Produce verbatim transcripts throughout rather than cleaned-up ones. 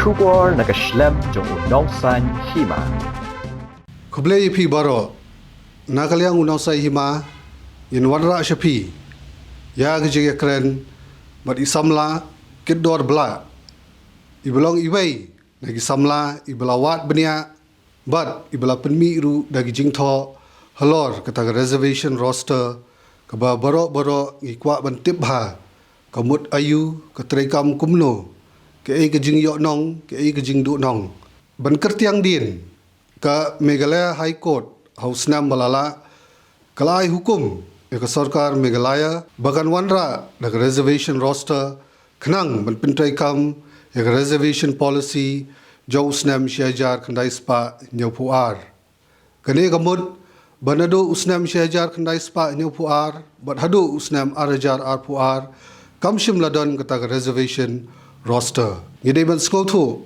Khubor na ka shlem jong u Nongsaiñ Hima. Khublei ïa phi baroh. Na ka liang u Nongsaiñ Hima, ngin wanrah sha phi ïa ka jingïakren bad i samla Kitdor Blah, iba long iwei na ki samla iba la wad bniah bad iba la pynmih ruh da ki jingthoh halor kata ka reservation roster, kaba baroh baroh ngi kwah ban tip bha ka mut aïu, ka treikam kumno, kaei ka jingïohnong, kaei ka jingduhnong. Ban kyrtiang dien, ka Meghalaya High Court ha u snem ba la lah ka la ai hukum ïa ka sorkar Meghalaya ba kan wanrah da ka reservation roster khnang ban pyntreikam ïa ka reservation policy jong u snem shi hajar khyndai spah hynñiewphew ar. Kane ka mut ba naduh u snem shi hajar khyndai spah hynñiewphew ar bad haduh u snem ar hajar arphew ar kam shym la don kata ka reservation roster. Ngi dei ban sngewthuh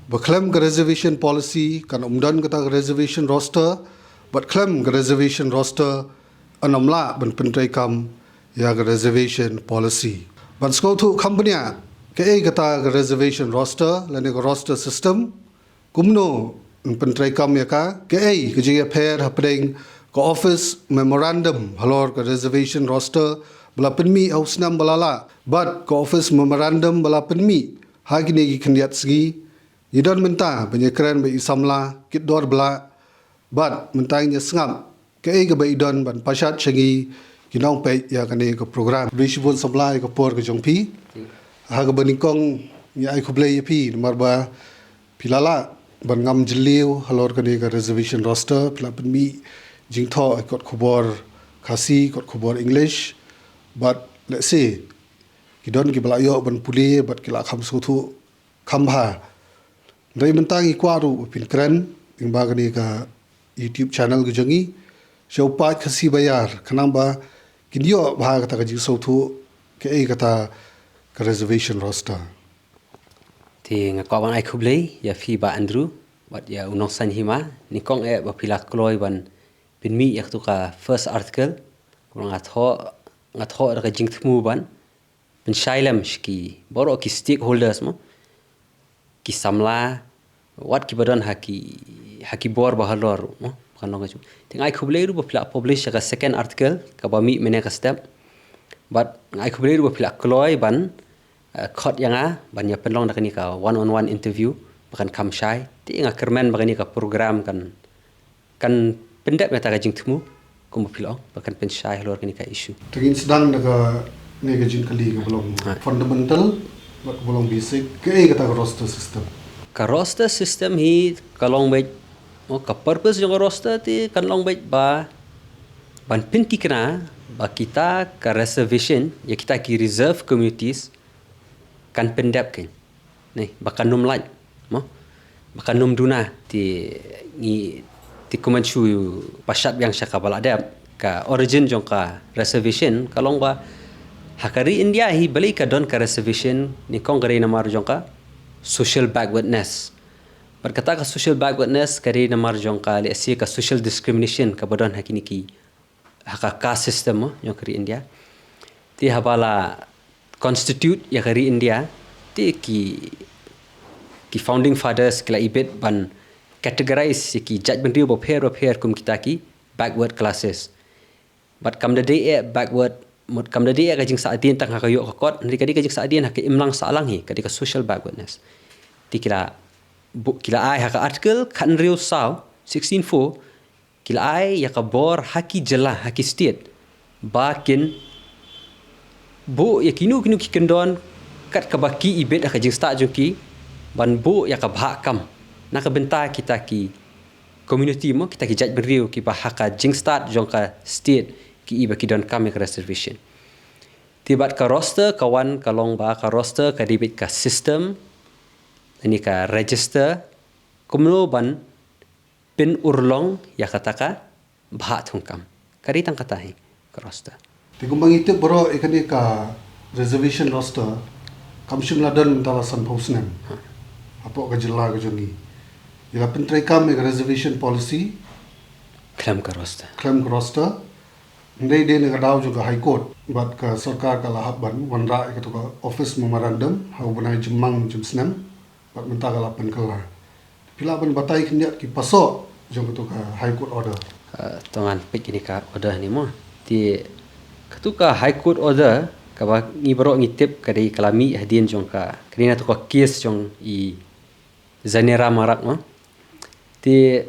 ba khlem ka reservation policy kan ym don kata ka reservation roster, bad khlem ka reservation roster kan ym lah ban pyntreikam ïa ka reservation policy. Ban sngewthuh kham bniah kaei kata ka reservation roster lane ka roster system, kumno yn pyntreikam ïa ka, kaei ka jingïapher hapdeng ka office memorandum halor ka reservation roster ba la pynmih ha u snem ba la lah bad ka office memorandum ba la pynmih ha kine ki khyndiat sngi. Ngi don mynta ban ïakren bad i samla Kitdor Blah bad mynta ngin ïa sngap kaei kaba i don ban pashat sha ngi ki nongpeit ïa kane ka program. Khublei shibun samla ïa ka por ka jong phi. Ha kaba nyngkong ngi ai khublei ïa phi namar ba phi la lah ban ngam jylliew halor kane ka reservation roster, phi la pynmih jingthoh ha kot khubor Khasi, kot khubor English, bad lehse ki don kiba la ïoh ban pule bad ki la kham sngewthuh kham bha. Hynrei mynta ngi kwah ruh ba phin kren lyngba kane ka YouTube channel ka jong ngi sha u paid Khasi baïar khnang ba kin ïoh bha kata ka jingsngewthuh kaei kata ka reservation roster. Te nga kwah ban ai khublei ïa phi Bah Andrew bad ïa u Nongsaiñ Hima, nyngkong eh ba phi la kloi ban pynmih ïa katu ka first article. Kumba nga thoh, nga thoh da ka jingthmu ban pynshai lem sha ki baroh ki stakeholders mo, ki samla, wat kiba don ha ki, ha ki bor ba halor mo, ba kan long ka jong. Te nga ai khublei ruh ba phi la publish ïa ka second article kaba mih mynne ka step. Bad nga ai khublei ruh ba phi la kloi ban, eh, khot ïa nga ban ïa pynlong da kane ka one on one interview ba kan kham shai. Te nga kyrmen ba kane ka program kan kan pyndep ïa kata ka jingthmu kumba phi la ong ba kan pynshai halor kane ka issue. Te ngin sdang da kane ka jingkylli kaba long fundamental bad kaba long basic, kaei kata ka roster system? Ka roster system hi ka long beit, mo, ka purpose jong ka roster te kan long beit ba ban pynthikna ba kita ka reservation ïa kita ki reserve communities kan pyndep kein. Ni, ba kan ym lait, mo? Ba kan ym duna. Te ngi, te kumne shu pashat biang sha kaba la dep. Ka origin jong ka reservation ka long ba ha ka ri India hi balei ka don ka reservation, nyngkong ka dei namar jong ka social backwardness. Bad kata ka social backwardness ka dei namar jong ka, lehse, ka social discrimination kaba don ha kine ki, ha ka caste system, mo, jong ka ri India. Te haba la constitute ïa ka ri India, te ki, ki founding fathers ki la ibit ban categorize ïa ki jaitbynriew bapher bapher kum kita ki backward classes. Bad kam da dei eh backward, mut kam da dei eh ka jingsahdien tang ha ka ïoh ka kot, hynrei ka dei ka jingsahdien ha ka imlang sahlang hi, ka dei ka social backwardness. Te ki la, bu-, ki la ai ha ka article khathynriew saw, sixteen four, ki la ai ïa ka bor ha ki jylla, ha ki state, ba kin buh ïa kino kino ki kyndon kat kaba ki ibit ha ka jingstad jong ki, ban buh ïa ka bhah kam na ka bynta kita ki community, mo, kita ki jaitbynriew kiba ha ka jingstad jong ka state ki i ba ki donkam ïa ka reservation. Te bad ka roster ka wan ka long ba ka roster ka dei beit ka system, lane ka register, kumno ban pynurlong ïa kata ka bhah thungkam. Ka dei tang kata hi ka roster. Te kumba ngi tip baroh, ïa kane ka reservation roster kam shym la don mynta la sanphew snem hapoh ka jylla ka jong ngi. Ïa la pyntreikam ïa ka reservation policy khlem ka roster. Khlem ka roster. Hynrei dei na ka daw jong ka High Court bad ka sorkar ka la hap ban wanrah ïa katu ka office memorandum ha u bnai Jymmang jong u snem. Bad mynta ka la pynkylla. Phi lah ban batai khyndiat ki pasoh jong katu ka High Court order. Uh, to ngan peit kane ka order hangne mo. Te katu ka High Court order kaba ngi baroh ngi tip ka dei ka la mih hadien jong ka, ka dei na katu ka case jong i Zainira Marak mo. Te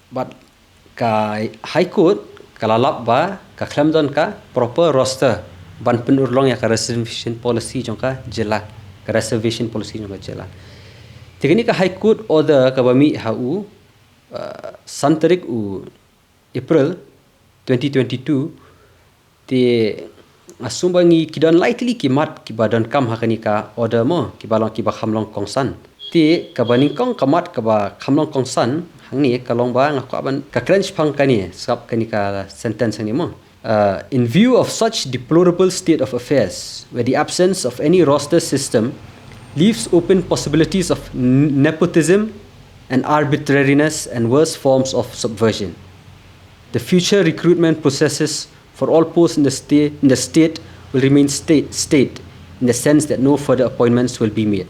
bad ka High Court ka la lap ba ka khlem don ka proper roster ban pynurlong ïa ka reservation policy jong ka jylla, ka reservation policy jong ka jylla. Te kane ka High Court order kaba mih ha u, uh, san tarik u April twenty twenty-two, te nga sngew ba ngi ki don lai tylli ki mat kiba donkam ha kane ka order mo, kiba long kiba kham long kongsan. Te kaba nyngkong ka mat kaba kham long kongsan hangne ka long ba nga kwah ban ka kren shaphang kane, sngap kane ka sentence hangne mo. Uh, in view of such deplorable state of affairs, where the absence of any roster system leaves open possibilities of n- nepotism and arbitrariness and worse forms of subversion, the future recruitment processes for all posts in the state, in the state will remain state, state, in the sense that no further appointments will be made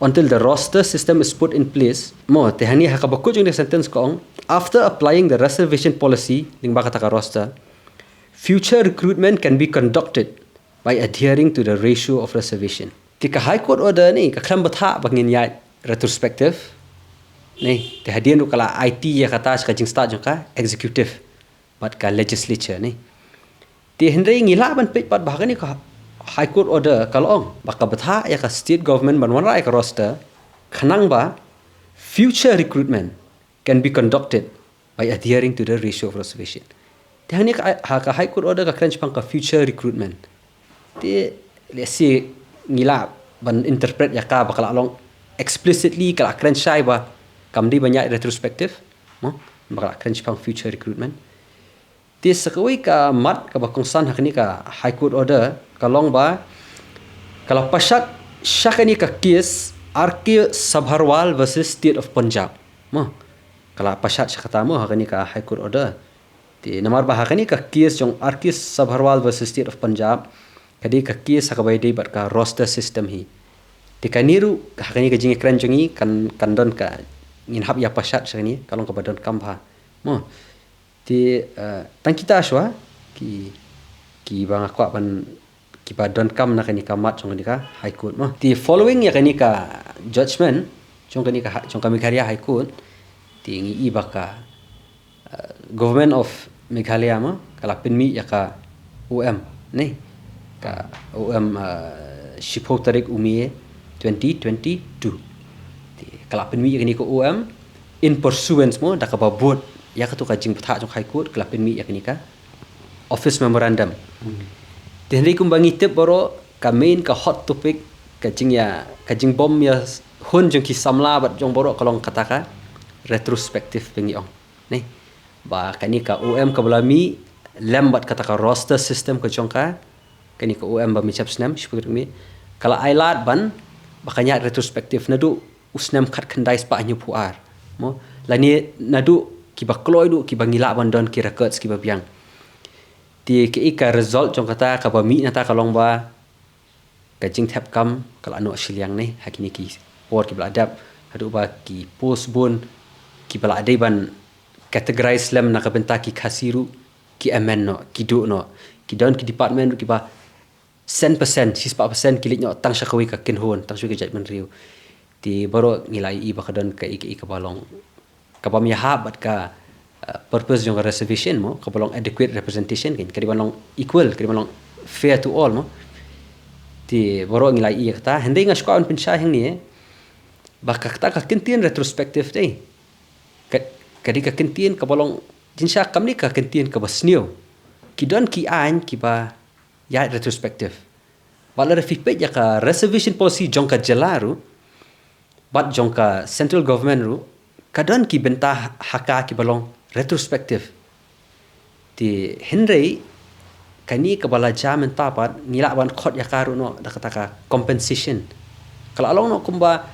until the roster system is put in place. Mo, te hangne ha kaba kut jong ka sentence ka ong, after applying the reservation policy, lyngba kata ka roster, future recruitment can be conducted by adhering to the ratio of reservation. Te ka High Court order ne ka khlem bthah ba ngin ïaid retrospective. Ne, te hadien ruh ka la aiti ïa kata sha ka jingstad jong ka executive bad ka legislature ne. Te hynrei ngi lah ban peit pat ba kane ka High Court order ka la ong ba ka bthah ïa ka state government ban wanrah ïa ka roster khnang ba future recruitment can be conducted by adhering to the ratio of reservation. Te hangne ka, ha ka High Court order ka kren shaphang ka future recruitment. Te lehse ngi lah ban interpret ïa ka ba ka la long explicitly, ka la kren shai ba kam dei ban ïaid retrospective mo, ba ka la kren shaphang future recruitment. Te sa kawei ka mat kaba kongsan ha kane ka High Court order ka long ba ka la pashat sha kane ka case R K Sabharwal versus State of Punjab mo. Ka la pashat sha kata mo ha kane ka High Court order. Te namar ba ha kane ka case jong R K Sabharwal versus State of Punjab ka dei ka case ha kaba ïadei bad ka roster system hi. Te kane ruh ha kane ka jingkren jong ngi kan, kan don ka, ngin hap ïa pashat sha kane, ka long kaba donkam bha mo. Te, eh, tang kita shuwa ki, kiba nga kwah ban, kiba donkam na kane ka mat jong kane ka High Court mo. Te following ïa kane ka judgment jong kane ka ha-, jong ka Meghalaya High Court, te ngi i ba ka, eh, Government of Meghalaya mo ka la pynmih ïa ka O M ne, ka O M, eh, shiphew tarik u May twenty twenty-two. Te ka la pynmih ïa kane ka O M in pursuance mo, da kaba bud ïa katu ka jingbthah jong High Court, ka la pynmih ïa kane ka office memorandum. Te hynrei kumba ngi tip baroh, ka main, ka hot topic, ka jingïa, ka jingbym ïahun jong ki samla bad jong baroh ka long kata ka retrospective ba ngi ong ne, ba kane ka O M kaba la mih lem bad kata ka roster system ka jong ka, kane ka O M ba mih shaphrang snem shiphew tarik May, ka la ailad ban ba kan ïaid retrospective naduh u snem khatkhyndai spah hynñiewphew ar mo, lane naduh kiba kloi duh, kiba ngi lah ban don ki records kiba biang. Te kaei ka result jong kata, kaba mih na kata ka long ba ka jingthep kam ka la noh shiliang ne ha kine ki por kiba la dep, haduh ba ki post bun kiba la dei ban categorize lem na ka bynta ki Khasi ruh ki amend noh, ki duh noh. Ki don ki department ruh kiba san percent, shispah percent ki leit noh tang sha kawei ka kynhun, tang sha kawei ka jaitbynriew. Te baroh ngi la ïohi ba ka don kaei kaei kaba long, kabym ïahap bad ka, uh, purpose jong ka reservation mo, kaba long adequate representation, kan, ka dei ban long equal, ka dei ban long fair to all mo. Te baroh ngi la ïohi ïa kata, hynrei nga shu kwah ban pynshai hangne ba kata ka kyntien retrospective te ka, ka dei ka kyntien kaba long, jingshisha kam dei ka kyntien kaba sniew. Ki don ki aiñ kiba ïaid retrospective. Bad lada phi peit ïa ka reservation policy jong ka jylla ruh bad jong ka central government ruh, ka don ki bynta ha ka kiba long retrospective. Te hynrei kane kaba la jia mynta pat ngi lah ban khot ïa ka ruh noh da kata ka compensation. Ka la long noh kumba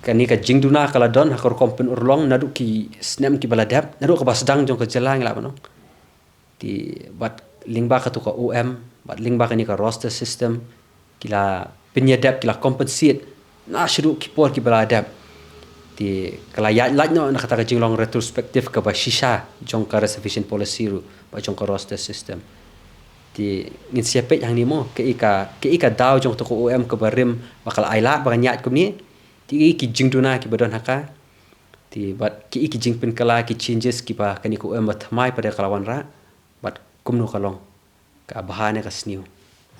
kane ka jingduna ka la don ha ka rukom pynurlong naduh ki snem kiba la dep, naduh kaba sdang jong ka jylla, ngi lah ban ong. Te bad lyngba katu ka O M bad lyngba kane ka roster system ki la pynïadap, ki la compensate Na shaduh ki por kiba la dep. Te ka la ïaid lait noh na kata ka jinglong retrospective kaba shisha jong ka reservation policy ruh, bad jong ka roster system. Te ngin sa ïa peit hangne mo, kaei ka, kaei ka daw jong kato ka O M kaba rim, ba ka la ai lad ba kan ïaid kumne. Te kaei ki jingduna kiba don ha ka. Te bad kaei ki jingpynkylla, ki changes kiba kane ka O M ba thymmai pat ka la wanrah. Bad kumno ka long. Ka bha ne ka sniew.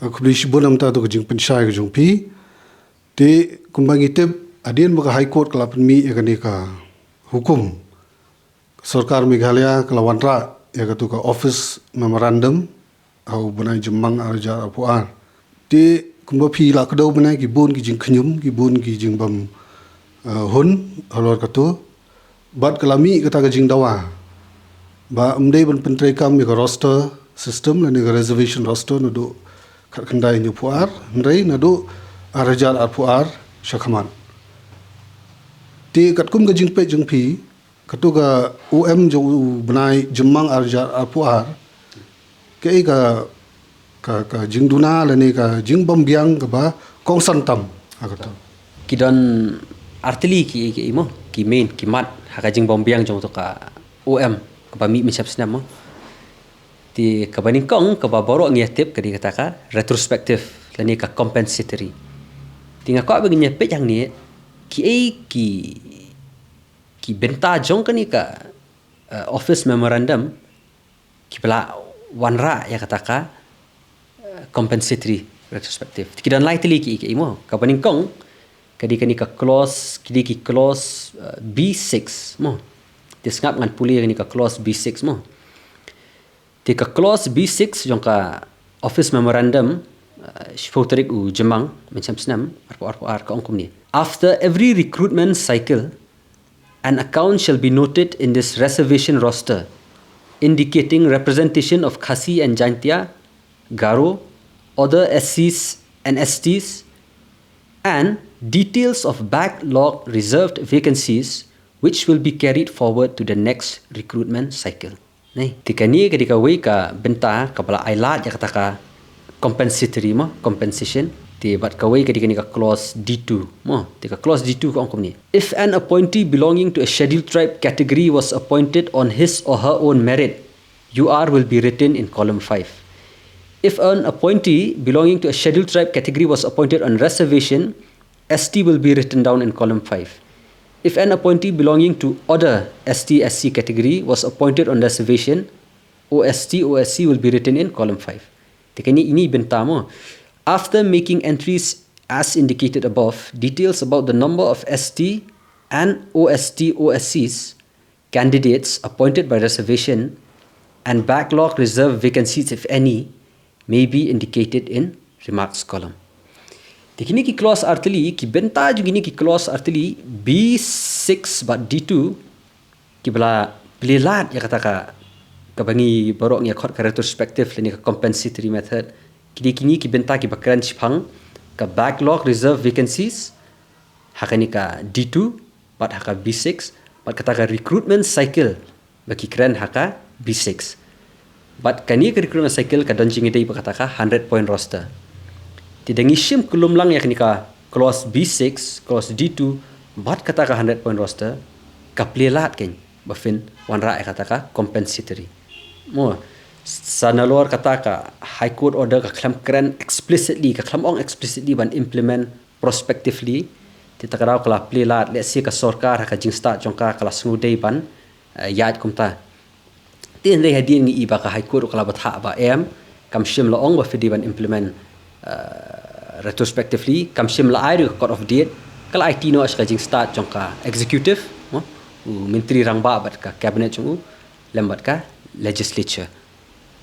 Khublei shibun namar kato ka jingpynshai ka jong phi. Te kumba ngi tip, hadien ba ka High Court ka la pynmih ïa kane ka hukum, ka sorkar Meghalaya ka la wanrah ïa kato ka office memorandum ha u bnai Jymmang ar hajar arphew ar. Te kumba phi la kdew mynne, ki bun ki jingkhñium, ki bun ki jingbym, eh, hun halor kato. Bad ka la mih kata ka jingdawa ba ym dei ban pyntreikam ïa ka roster system lane ka reservation roster naduh khatkhyndai hynñiewphew ar, hynrei naduh ar hajar arphew ar shakhmat. Te katkum ka jingpeit jong phi, kato ka O M jong u bnai Jymmang ar hajar arphew ar, kaei ka, ka, ka jingduna lane ka jingbymbiang kaba kongsan tam ha kato? Ki don artylli ki, ki mo, ki main, ki mat ha ka jingbymbiang jong kato ka O M kaba mih mynshem snem mo. Te kaba nyngkong, kaba baroh ngi ïa tip, ka dei kata ka retrospective lane ka compensatory. Te nga kwah ba ngin ïa peit hangne, kiei ki, ki bynta jong kane ka, eh, office memorandum kiba la wanrah ïa kata ka, eh, compensatory retrospective. Te ki don lai tylli ki, ki mo. Kaba nyngkong, ka dei kane ka clause, ki dei ki clause, eh, B six mo. Te sngap ngan pule kane ka clause B six mo. Te ka clause B six jong ka office memorandum, eh, shiphew tarik u Jymmang mynshem snem arphew arphew ar, ka ong kumne: After every recruitment cycle, an account shall be noted in this reservation roster indicating representation of Khasi and Jaintia, Garo, other S Cs and S Ts, and details of backlog reserved vacancies, which will be carried forward to the next recruitment cycle. Te kane ka dei kawei ka bynta kaba la ai lad ïa kata ka compensatory mo, compensation. Te bad kawei ka dei kane ka clause D two mo. Te ka clause D two ka ong kumne: If an appointee belonging to a scheduled tribe category was appointed on his or her own merit, U R will be written in column five. If an appointee belonging to a scheduled tribe category was appointed on reservation, S T will be written down in column five. If an appointee belonging to other S T S C category was appointed on reservation, O S T, O S C will be written in column five. Te kane, ine i bynta mo. After making entries as indicated above, details about the number of S T and O S T, O S Cs candidates appointed by reservation and backlog reserve vacancies, if any, may be indicated in remarks column. Te kine ki clause artylli, ki bynta jong kine ki clause artylli, B six bad D two, kiba la plie lad ïa kata ka, kaba ngi baroh ngi ïa khot ka retrospective lane ka compensatory method. Ki dei kine ki bynta kiba kren shaphang ka backlog reserve vacancies ha kane ka D two, bad ha ka B six, bad kata ka recruitment cycle ba ki kren ha ka B six. Bad kane ka recruitment cycle ka don jingïadei bad kata ka hundred point roster. Te da ngi shim kyllum lang ïa kane ka clause B six, clause D two, bad kata ka hundred point roster, ka plie lad kein ba phin wanrah ïa kata ka compensatory. Mo, sa nalor kata ka High Court order ka khlem kren explicitly, ka khlem ong explicitly ban implement prospectively. Te ta ka daw ka la plie lad, lehse ka sorkar ha ka jingstad jong ka ka la sngewdei ban, eh, ïaid kumta. Te hynrei hadien ngi i ba ka High Court ka la bthah ba em, kam shym la ong ba phi dei ban implement, eh, retrospectively, kam shym la ai ruh ka cut off date, ka la aiti noh sha ka jingstad jong ka executive, mo, u Myntri Rangbah bad ka cabinet jong u, lem bad ka legislature.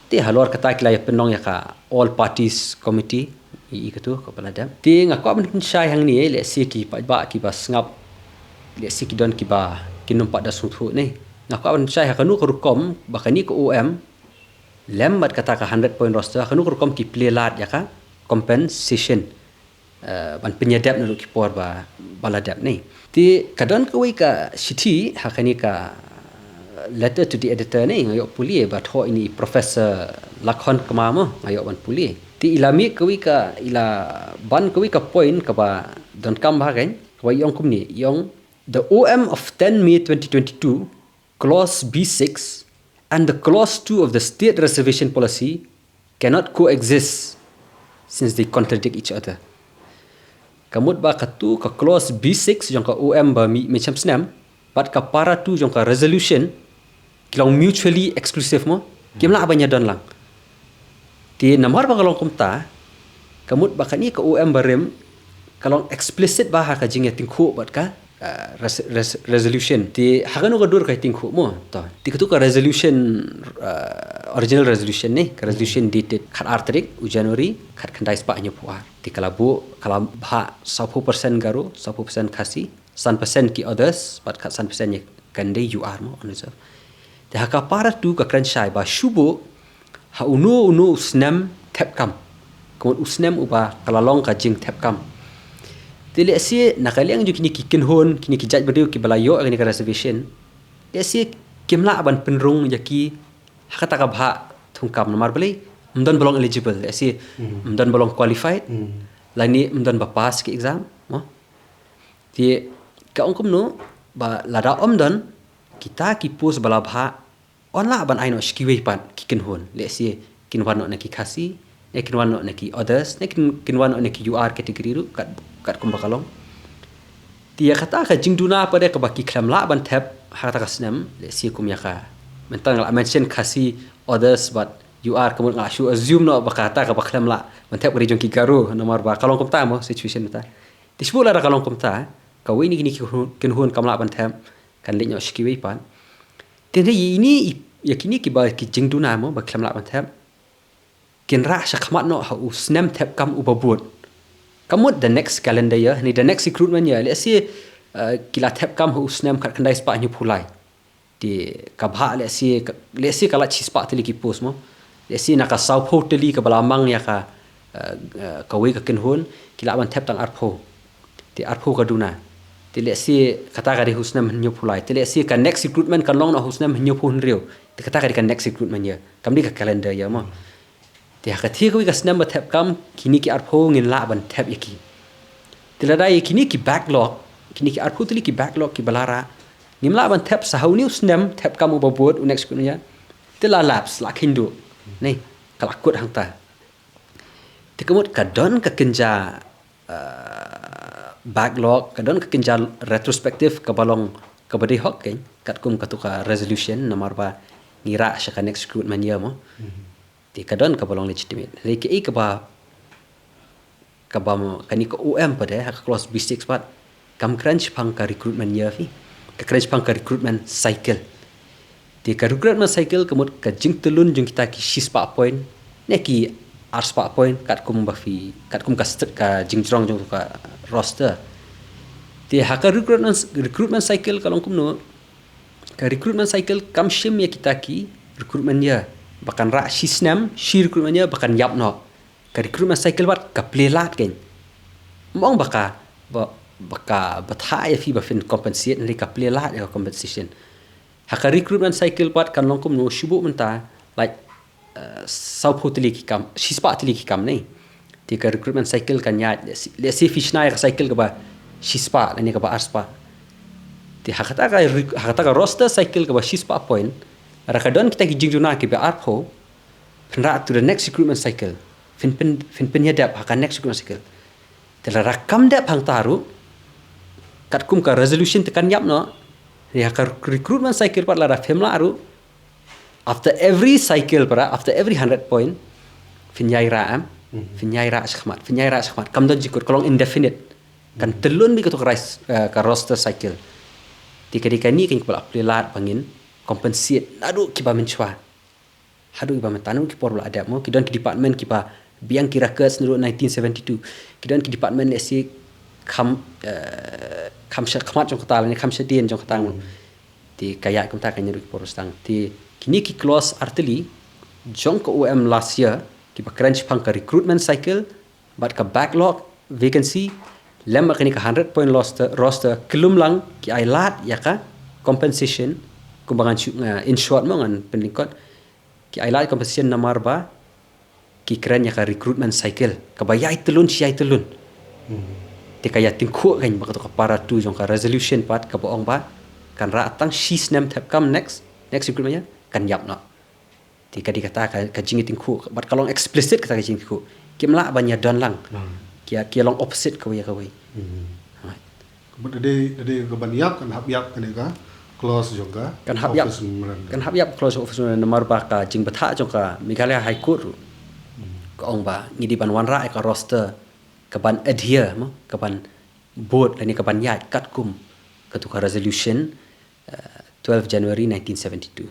Te halor kata ki la ïa pynlong ïa ka all parties committee, i, i katu, kaba la dep. Te nga kwah ban pynshai hangne, lehse ki paidbah kiba sngap, lehse ki don kiba kin ym pat da sngewthuh ne. Nga kwah ban pynshai ha kano ka rukom ba kane ka O M, lem bad kata ka hundred point roster, ha kano ka rukom ki plie lad ïa ka compensation, eh, ban pynïadep naduh ki por ba, ba la dep ne. Te ka don kawei ka shithi ha kane ka letter to the editor ne, nga ïoh pule ba thoh ine i Professor Lakhon Kma mo, nga ïoh ban pule. Te i la mih kawei ka, i la ban kawei ka point kaba Donkam bha kein, kaba i ong kumne, i ong, the O M of ten May twenty twenty-two, clause B six, and the clause two of the state reservation policy cannot coexist since they contradict each other. Ka mut ba katu ka clause B six jong ka O M ba mih mynshem snem, bad ka para two jong ka resolution, ki long mutually exclusive mo, kim lah ban ïadon lang. Te namar ba ka long kumta, ka mut ba kane ka O M barim, ka long explicit bha ha ka jingïatyngkhuh bad ka, uh, res-, res-, resolution. Te ha kano ka dur ka ïatyngkhuh mo, to. Te katu ka resolution, uh, original resolution ne, ka resolution dated khat ar tarik u January, khat khyndai spah hynñiewphew ar. Te ka la buh, ka la bhah sawphew percent Garo, sawphew percent Khasi, san percent ki others, bad khat san percent ïa kane U R mo, unreserved. Te ha ka para two ka kren shai ba shu buh ha uno uno u snem thep kam. Ka mut u snem uba ka la long ka jingthep kam. Te lehse na ka liang jong kine ki kynhun, kine ki jaitbynriew kiba la ïoh kane ka reservation, lehse kim lah ban pynrung ïa ki ha kata ka bhah thungkam namar balei, ym don ba long eligible, lehse ym don ba long qualified, lane ym don ba pass ki exam mo. Te ka ong kumno ba lada ym don, kita ki post ba la bhah yn lah ban ai noh sha kiwei pat ki kynhun. Lehse kin wan noh na ki Khasi, ne kin wan noh na ki others, ne kin, kin wan noh na ki U R category ruh, kat, katkum ba ka long. Te ïa kata ka jingduna pat de kaba ki khlem lah ban thep ha kata ka snem, lehse kum ïa ka, mynta nga la mention Khasi, others bad U R, ka mut nga la shu assume noh ba kata kaba khlem lah ban thep ka dei jong ki Garo, namar ba ka long kumta mo situation mynta. Te shu buh lada ka long kumta, kawei na kine ki kynhun, kynhun kam lah ban thep, kan leit noh sha kiwei pat. Te hynrei ïa ine i, ïa kine kiba ki jingduna mo ba khlem lah ban thep, kin rah shakhmat noh ha u snem thep kam uba bud. Ka mut the next calendar year, ne the next recruitment year, lehse, uh, ki la thep kam ha u snem khat khyndai spah hynñiewphew lai. Te ka bhah lehse ka, lehse ka lait shispah tylli ki post mo. Lehse na ka sawphew tylli kaba la mang ïa ka, eh, eh, kawei ka kynhun, ki lah ban thep tang arphew. Te arphew ka duna. Te lehse kata ka dei ha u snem hynñiewphew lai. Te lehse ka next recruitment kan long na ha u snem hynñiewphew hynriew. Te kata ka dei ka next recruitment year. Kam dei ka calendar year mo. Te ha ka thie kawei ka snem ba thep kam, kine ki arphew ngin lah ban thep ïa ki. Te lada ïa kine ki backlog, kine ki arphew tylli ki backlog kiba la rah, ngim lah ban thep sa ha une u snem thep kam uba bud u next recruitment year. Te la lapse, la kheiñ duh. Ne, ka la kut hangta. Te ka mut ka don ka kynja, uh, backlog, ka don ka kynja retrospective kaba long kaba dei hok kein, katkum katu ka resolution, namar ba ngi rah sha ka next recruitment year mo. Te ka don kaba long legitimate. Hynrei kaei kaba, kaba mo, kane ka O M pat de, ha ka clause B six pat, kam kren shaphang ka recruitment year phi. Ka kren shaphang ka recruitment cycle. Te ka recruitment cycle ka mut ka jingtyllun jong kita ki shispah point, ne ki arspah point, katkum ba phi, katkum ka st-, ka jingjrong jong ka roster. Te ha ka recruitment, recruitment cycle ka long kumno, ka recruitment cycle kam shim ïa kita ki recruitment year. Ba kan rah shi snem, shi recruitment year, ba kan ïap noh. Ka recruitment cycle pat ka plie lad kein. Ym ong ba ka, ba, ba ka, ba thah ïa phi ba phin compensate, hynrei ka plie lad ïa ka compensation. Ha ka recruitment cycle pat kan long kumno, shu buh mynta, like, eh, sawphew tylli ki kam, shispah tylli ki kam ne. Te ka recruitment cycle kan ïaid, lehse, lehse phi shna ïa ka cycle kaba shispah, lane kaba arspah. Te ha kata ka rec-, ha kata ka roster cycle kaba shispah point, lada ka don kita ki jingduna kiba arphew, phin rah to the next recruitment cycle. Phin, phin, phin, phin ïa dep ha ka next recruitment cycle. Te lada kam dep hangta ruh, katkum ka resolution te kan ïap noh, ïa ka recruitment cycle pat lada phim lah ruh, after every cycle para, after every hundred point, phin ïai rah em, phin ïai rah shakhmat, phin ïai rah shakhmat, kam don jingkut, ka long indefinite. Kan tyllun beit kato ka ris-, eh, ka roster cycle. Te ka dei kane kaba la plie lad ba ngin compensate naduh kiba mynshuwa. Haduh kiba mynta, naduh ki por ba la dep mo, ki don ki department kiba biang ki records naduh nineteen seventy-two. Ki don ki department lehse kham, eh, kham shakhmat jong kata, lane kham shadien jong kata mo. Te ka ïaid kumta ka naduh ki por ba sdang. Te kine ki clause artylli jong ka O M last year, kiba kren shaphang ka recruitment cycle, bad ka backlog vacancy, lem bad kane ka hundred point roster, roster, ki lum lang ki ai lad ïa ka compensation, kumba ngan shu, uh, in short mo ngan pynlyngkot, ki ai lad compensation namar ba ki kren ïa ka recruitment cycle, kaba ïai tyllun shi ïai tyllun. Te ka ïatyngkhuh kein bad katu ka para two jong ka resolution pat kaba ong ba kan rah tang shi snem thep kam next, next recruitment year kan ïap noh. Te ka dei kata ka, ka jingïatyngkhuh, bad ka long explicit kata ka jingïatyngkhuh. Kim lah ban ïadon lang. Ki, ki long opposite kawei ïa kawei. Right. Bad da dei, da dei ka ban ïap, kan hap ïap kane ka clause jong ka. Kan hap ïap. Office memorandum. Kan hap ïap clause of office memorandum namar ba ka jingbthah jong ka Meghalaya High Court ruh ka ong ba ngi dei ban wanrah ïa ka roster ka ban adhere mo, ka ban bud lane ka ban ïaid katkum katu ka resolution, uh, twelve January nineteen seventy-two.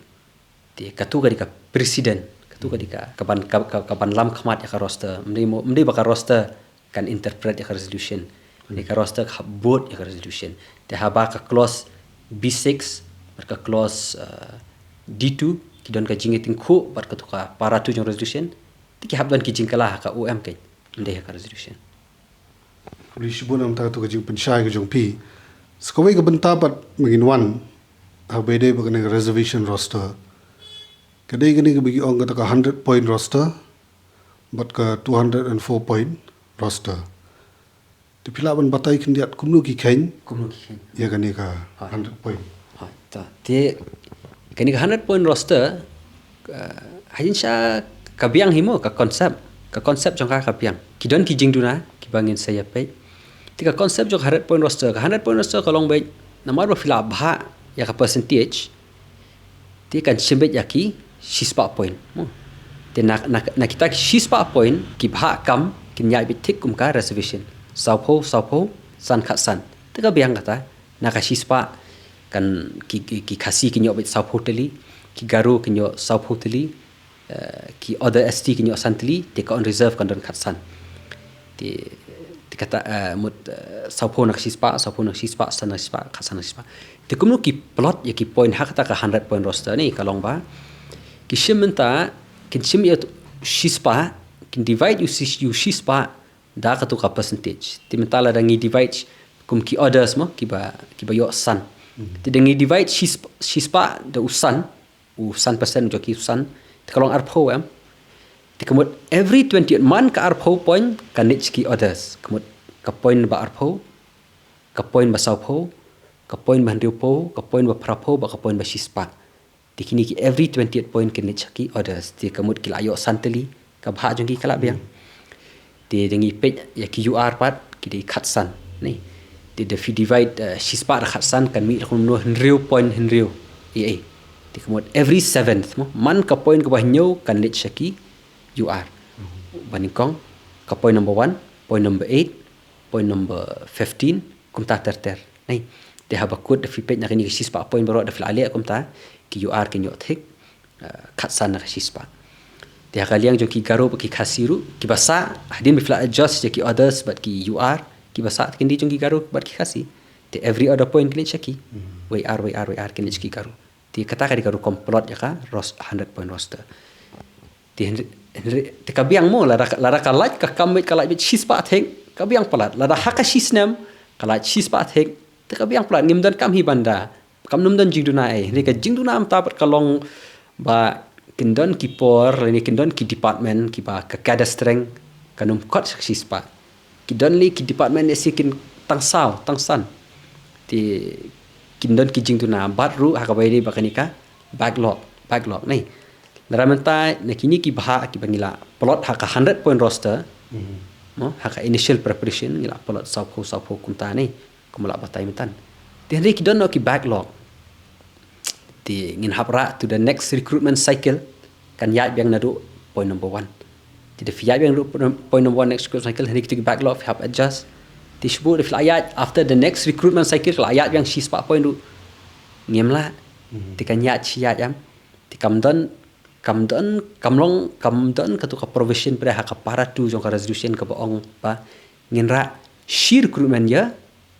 Te katu ka dei ka precedent, katu ka dei ka, ka ban, ka, ka, ka ban lam khmat ïa ka roster. Ym dei mo, ym dei ba ka roster kan interpret ïa ka resolution. Te ka roster ka hap bud ïa ka resolution. Te haba ka clause B six bad ka clause, uh, D two ki don ka jingïatyngkhuh bad katu ka para two jong resolution, te ki hap don ki jingkylla ha ka O M kein, ym dei ha ka resolution. Khublei shibun namar katu ka jingpynshai ka jong phi. Sa kawei ka bynta pat ba ngin wan ha kaba ïadei bad kane ka reservation roster. Ka dei kane kaba ki ong kata ka hundred point roster bad ka two hundred and four point roster. Te phi lah ban batai khyndiat kumno ki kheiñ? Kumno ki kheiñ? Ïa kane ka hundred point. Hooid, ta. Te kane ka hundred point roster, uh, ha jingshisha ka biang hi mo, ka concept. Ka concept jong ka ka biang. Ki don ki jingduna kiba ngin sa ïa peit. Te ka concept jong ka hundred point roster, ka hundred point roster ka long beit namar ba phi la bhah ïa ka percentage, te kan shim beit ïa ki shispah point mo. Te na, na, na kita ki shispah point ki bhah kam kin ïaid beit thik kum ka reservation. Sawphew, sawphew, san, khatsan. Te ka biang kata, na ka shispah kan ki, ki, ki Khasi kin ïoh beit sawphew tylli, ki Garo kin ïoh sawphew tylli, uh, ki other S T kin ïoh san tylli, te ka unreserved kan don khatsan. Te, te kata, uh, mut, uh, sawphew na ka shispah, sawphew na ka shispah, san na ka shispah, khatsan na ka shispah. Te kumno ki plot ïa ki point ha kata ka hundred point roster ne, ka long ba ki shim mynta, kin shim ïa shispah, kin divide ïa shi, ïa shispah da katu ka percentage. Te mynta lada ngi divide kum ki others mo, kiba, kiba ïoh san. Te da ngi divide shisp-, shispah da u san, u san percent jong ki u san, te ka long arphew em. Te ka mut every twenty, man ka arphew point kan leit sha ki others. Ka mut ka point ba arphew, ka point ba sawphew, ka point ba hynriewphew, ka point ba phraphew, bad ka point ba shispah. Te kine ki every twenty point kin leit sha ki others. Te ka mut ki la ïoh san tylli, ka bhah jong ki ka la biang. Te da ngi peit ïa ki U R pat, ki dei khatsan ne. Te da phi divide, uh, shispah da khatsan kan mih da kumno, hynriew point hynriew. Ei ei. Te ka mut every seventh mo, man ka point kaba hynñiew kan leit sha ki U R. Ba nyngkong, ka point number one, point number eight, point number fifteen, kumta ter ter. Nai, te haba kut da phi peit na kine ki shispah point baroh da phi la leh kumta, ki U R kin ïoh thik, uh, khatsan na ka shispah. Te ha ka liang jong ki Garo bad ki Khasi ruh, kiba sah, hadien ba phi la adjust ïa ki others bad ki U R, kiba sah te kin dei jong ki Garo bad ki Khasi. Te every other point kin leit sha ki. Wei ar, wei ar, wei ar kin leit sha ki Garo. Te kata ka dei ka rukom plot ïa ka ros-, hundred point roster. Te hynrei, hynrei, te ka biang mo, lada, lada ka lait, ka kam beit, ka lait beit shispah thik, ka biang palat. Lada ha ka shisnem ka lait shispah thik, te ka biang palat, ngim don kam hi ban da. Kam nym don jingduna ei. Hynrei ka jingduna mynta pat ka long ba kin don ki por, lane kin don ki department kiba ka cadre strength kan ym kot sha ka shispah. Ki don lei ki department ne shi kin tang saw, tang san. Te kin don ki jingduna, bad ruh ha kaba ïadei bad kane ka backlog, backlog ne. Lada mynta na kine ki bhah kiba ngi la plot ha ka hundred point roster mo, ha ka initial preparation ngi la plot sawphew, sawphew kumta ne, kumba la batai mynta. Te hynrei ki don noh ki backlog. Te ngin hap rah to the next recruitment cycle, kan ïaid biang naduh point number one. Te da phi ïaid biang naduh point number one next recruitment cycle, hynrei kito ki backlog phi hap adjust. Te shu buh da phi la ïaid after the next recruitment cycle, phi la ïaid biang shispah point ruh, ngim lah. Te kan ïaid shi ïaid em. Te kam don, kam don, kam long, kam don katu ka provision pat ha ka para two jong ka resolution kaba ong ba ngin rah shi recruitment year,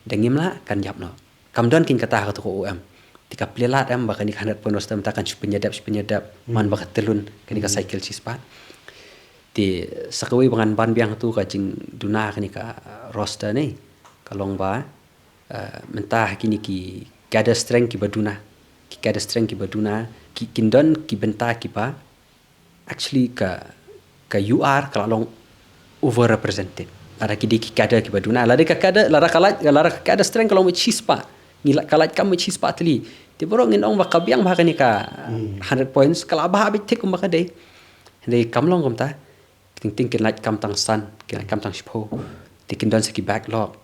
da ngim lah kan ïap noh. Kam don kein kata ha katu ka O M. Te ka plie lad em ba kane ka hundred point roster mynta kan shu pynïadep, shu pynïadep, man ba ka tyllun kane ka cycle shispah. Te sa kawei ba ngan ban biang tu ka jingduna kane ka roster ne, ka long ba, uh, mynta ha kine ki cadre strength kiba duna, ki cadre strength kiba duna, ki, kin don ki bynta kiba actually ka, ka U R ka la long overrepresented. Lada ki dei ki cadre kiba duna, lada ka cadre, lada ka lait, lada ka cadre strength ka long mut shispah, ngi la, ka lait kam mut shispah tylli. Te baroh ngin ong ba ka biang bha kane ka hundred points, ka la bha beit thik kumba ka dei. Hynrei kam long kumta. Teng teng kin lait kam tang san, kin lait kam tang shiphew. Te kin don sa ki backlog.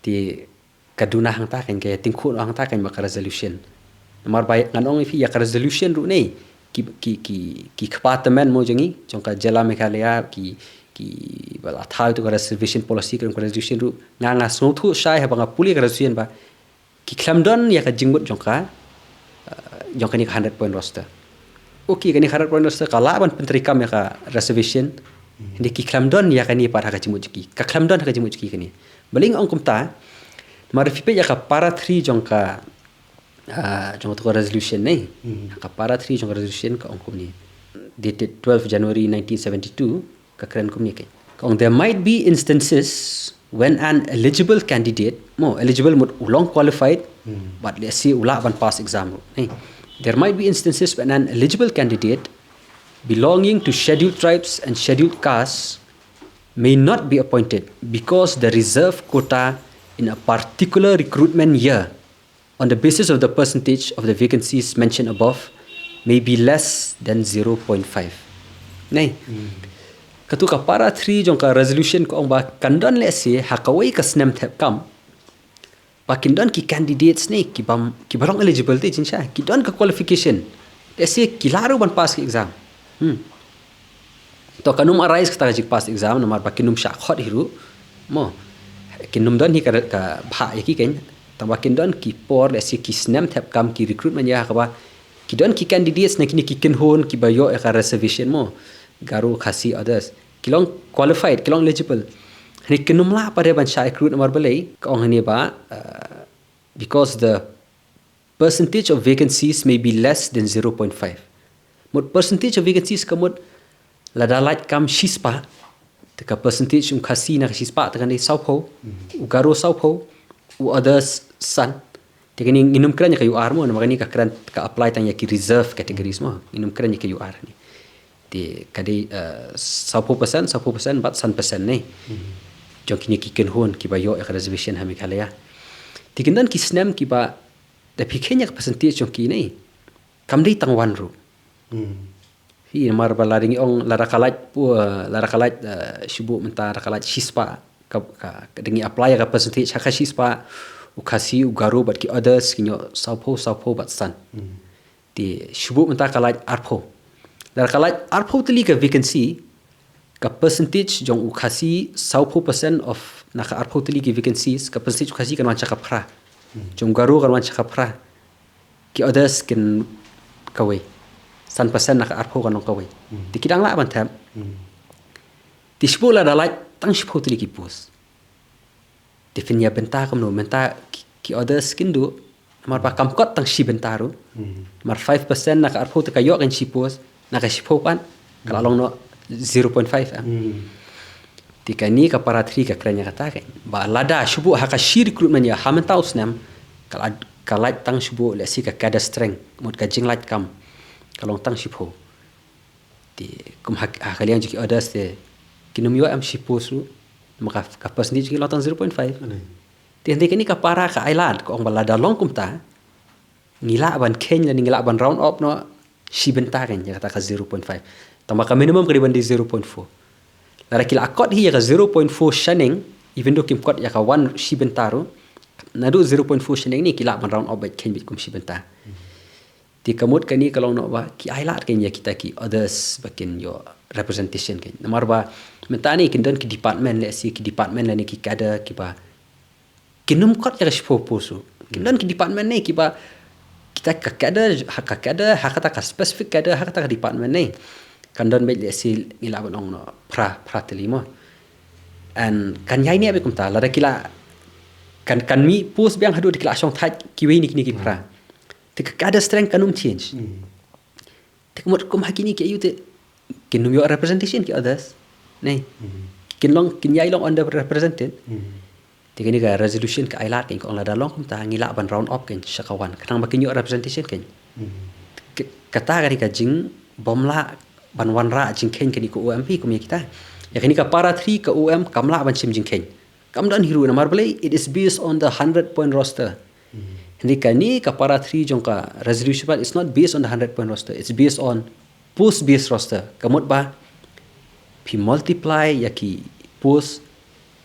Te ka duna hangta kan, ka ïatyngkhuh hangta kan bad ka resolution. Namar ba ngan ong ïa phi, ïa ka resolution ruh ne, ki, ki, ki, ki kpa tymmen mo jong ngi, jong ka jylla Meghalaya, ki, kiba la thaw ïa ka reservation policy, ka resolution ruh, nga, nga sngewthuh shai haba nga pule ka resolution ba ki khlem don ïa ka jingmut jong ka, uh, jong kane ka hundred point roster. Okay, kane ka hundred point roster ka lah ban pyntreikam ïa ka reservation. Hynrei ki khlem don ïa kane pat ha ka jingmut jong ki. Ka khlem don ha ka jingmut jong ki kane. Balei nga ong kumta? Namar phi peit ïa ka para three jong ka, uh, jong ka resolution ne. Ka para three jong ka resolution ka ong kumne. Dated twelve January nineteen seventy-two, ka kren kumne kein. Ka ong, there might be instances when an eligible candidate, mo, eligible mut u long qualified, but let's say u lah ban pass exam ruh. Eh, there might be instances when an eligible candidate belonging to scheduled tribes and scheduled castes may not be appointed because the reserve quota in a particular recruitment year on the basis of the percentage of the vacancies mentioned above may be less than zero point five. Nai. Katu ka para three jong ka resolution ka ong ba kan don lehse ha kawei ka snem thep kam ba kin don ki candidates ne ki bam, ki ba long eligible te jingshisha, ki don ka qualification. Lehse ki lah ruh ban pass ka exam. Hmm. To kan ym arise kata ka jingpass exam namar ba kin ym shah khot hi ruh. Mo. Kin ym don hi ka, ka bha ïa ki kein. Tang ba kin don ki por lehse ki snem thep kam ki recruitment year kaba ki don ki candidates na kine ki kynhun kiba ïoh ïa ka reservation mo. Garo, Khasi, others. Ki long qualified, ki long eligible. Hynrei kin ym lah pat ban shah recruit namar balei, ka ong hangne ba, uh, because the percentage of vacancies may be less than zero point five. Mut percentage of vacancies ka mut lada lait kam shispah, te ka percentage u Khasi na ka shispah te kan dei sawphew, u Garo sawphew, u others san. Te kane ngin ym kren ïa ka U R mo, namar kane ka kren ka apply tang ïa ki reserve categories mo. Ngin ym kren ïa ka U R ne. Te ka dei, eh, sawphew percent, sawphew percent bad san percent ne. Jong kine ki kynhun kiba ïoh ïa ka reservation ha Meghalaya. Te kin don ki snem kiba da phi kheiñ ïa ka percentage jong ki ne. Kam dei tang wan ruh. Hi namar ba lada ngi ong lada ka lait pu, lada ka lait, eh, shu buh mynta lada ka lait shispah. Ka, ka, ka da ngi apply ïa ka percentage ha ka shispah. U Khasi, u Garo bad ki others kin ïoh sawphew, sawphew bad san. Te shu buh mynta ka lait arphew. Lada ka lait arphew tylli ka vacancy, ka percentage jong u Khasi sawphew percent of na ka arphew tylli ki vacancies, ka percentage u Khasi kan wan sha ka phra. Jong u Garo kan wan sha ka phra. Ki others kin kawei. San percent na ka arphew kan long kawei. Te ki dang lah ban thep. Te shu buh lada lait tang shiphew tylli ki post. Te phin ïa bynta kumno, mynta ki, ki others kin duh, namar ba kam kot tang shi bynta ruh. Namar five percent na ka arphew te ka ïoh kan shi post, na ka shiphew pat ka la long noh zero point five em. Te kane ka para three ka kren ïa kata kein. Ba lada shu buh ha ka shi recruitment year ha mynta u snem, ka la, ka lait tang shu buh lehse ka cadre strength, mut ka jinglait kam, ka long tang shiphew. Te kum ha, ha ka liang jong ki others te kin ym ïoh em shi post ruh. Namar ka, ka percentage jong ki long tang zero point five. Te hynrei kane ka para ka ailad ka ong ba lada long kumta ngi lah ban kheiñ lane ngi lah ban round off noh shi bynta kein ïa kata ka zero point five. Tang ba ka minimum ka dei ban dei zero point four. Lada ki la kot hi ïa ka zero point four shaneng, even though kim kot ïa ka wan shi bynta ruh, naduh zero point four shaneng ne ki lah ban round off beit kheiñ beit kum shi bynta. Te ka mut kane ka long noh ba ki ailad kein ïa kita ki others ba kin ïoh representation kein. Namar ba mynta ne kin don ki department lehse ki department lane ki cadre kiba kin ym kot ïa ka shiphew post ruh. Kin don ki department ne kiba kita ka cadre, ha ka cadre, ha kata ka specific cadre, ha kata ka department ne kan don beit lehse ngi lah ban ong noh phra, phra tylli mo. And kan ïai ne beit kumta lada ki la kan, kan mih post biang haduh da ki la shong thait kiwei na kine ki phra. Te ka cadre strength kan ym change. Te ka mut kum ha kine ki aïu te kin ym ïoh representation ki others. Ne. Kin long, kin ïai long underrepresented. Te kane ka resolution ka ailad kein ka ong lada long kumta ngi lah ban round off kein sha ka wan. Khnang ba kin ïoh representation kein. Ka, kata ka dei ka jingbymlah ban wanrah jingkheiñ kane ka U M P kum ïa kita. Ïa kane ka para three ka O M kam lah ban shim jingkheiñ. Kam don hi ruh namar balei, it is based on the hundred point roster. Hynrei kane ka para three jong ka resolution part, it's not based on the hundred point roster. It's based on post based roster. Ka mut ba phi multiply ïa ki post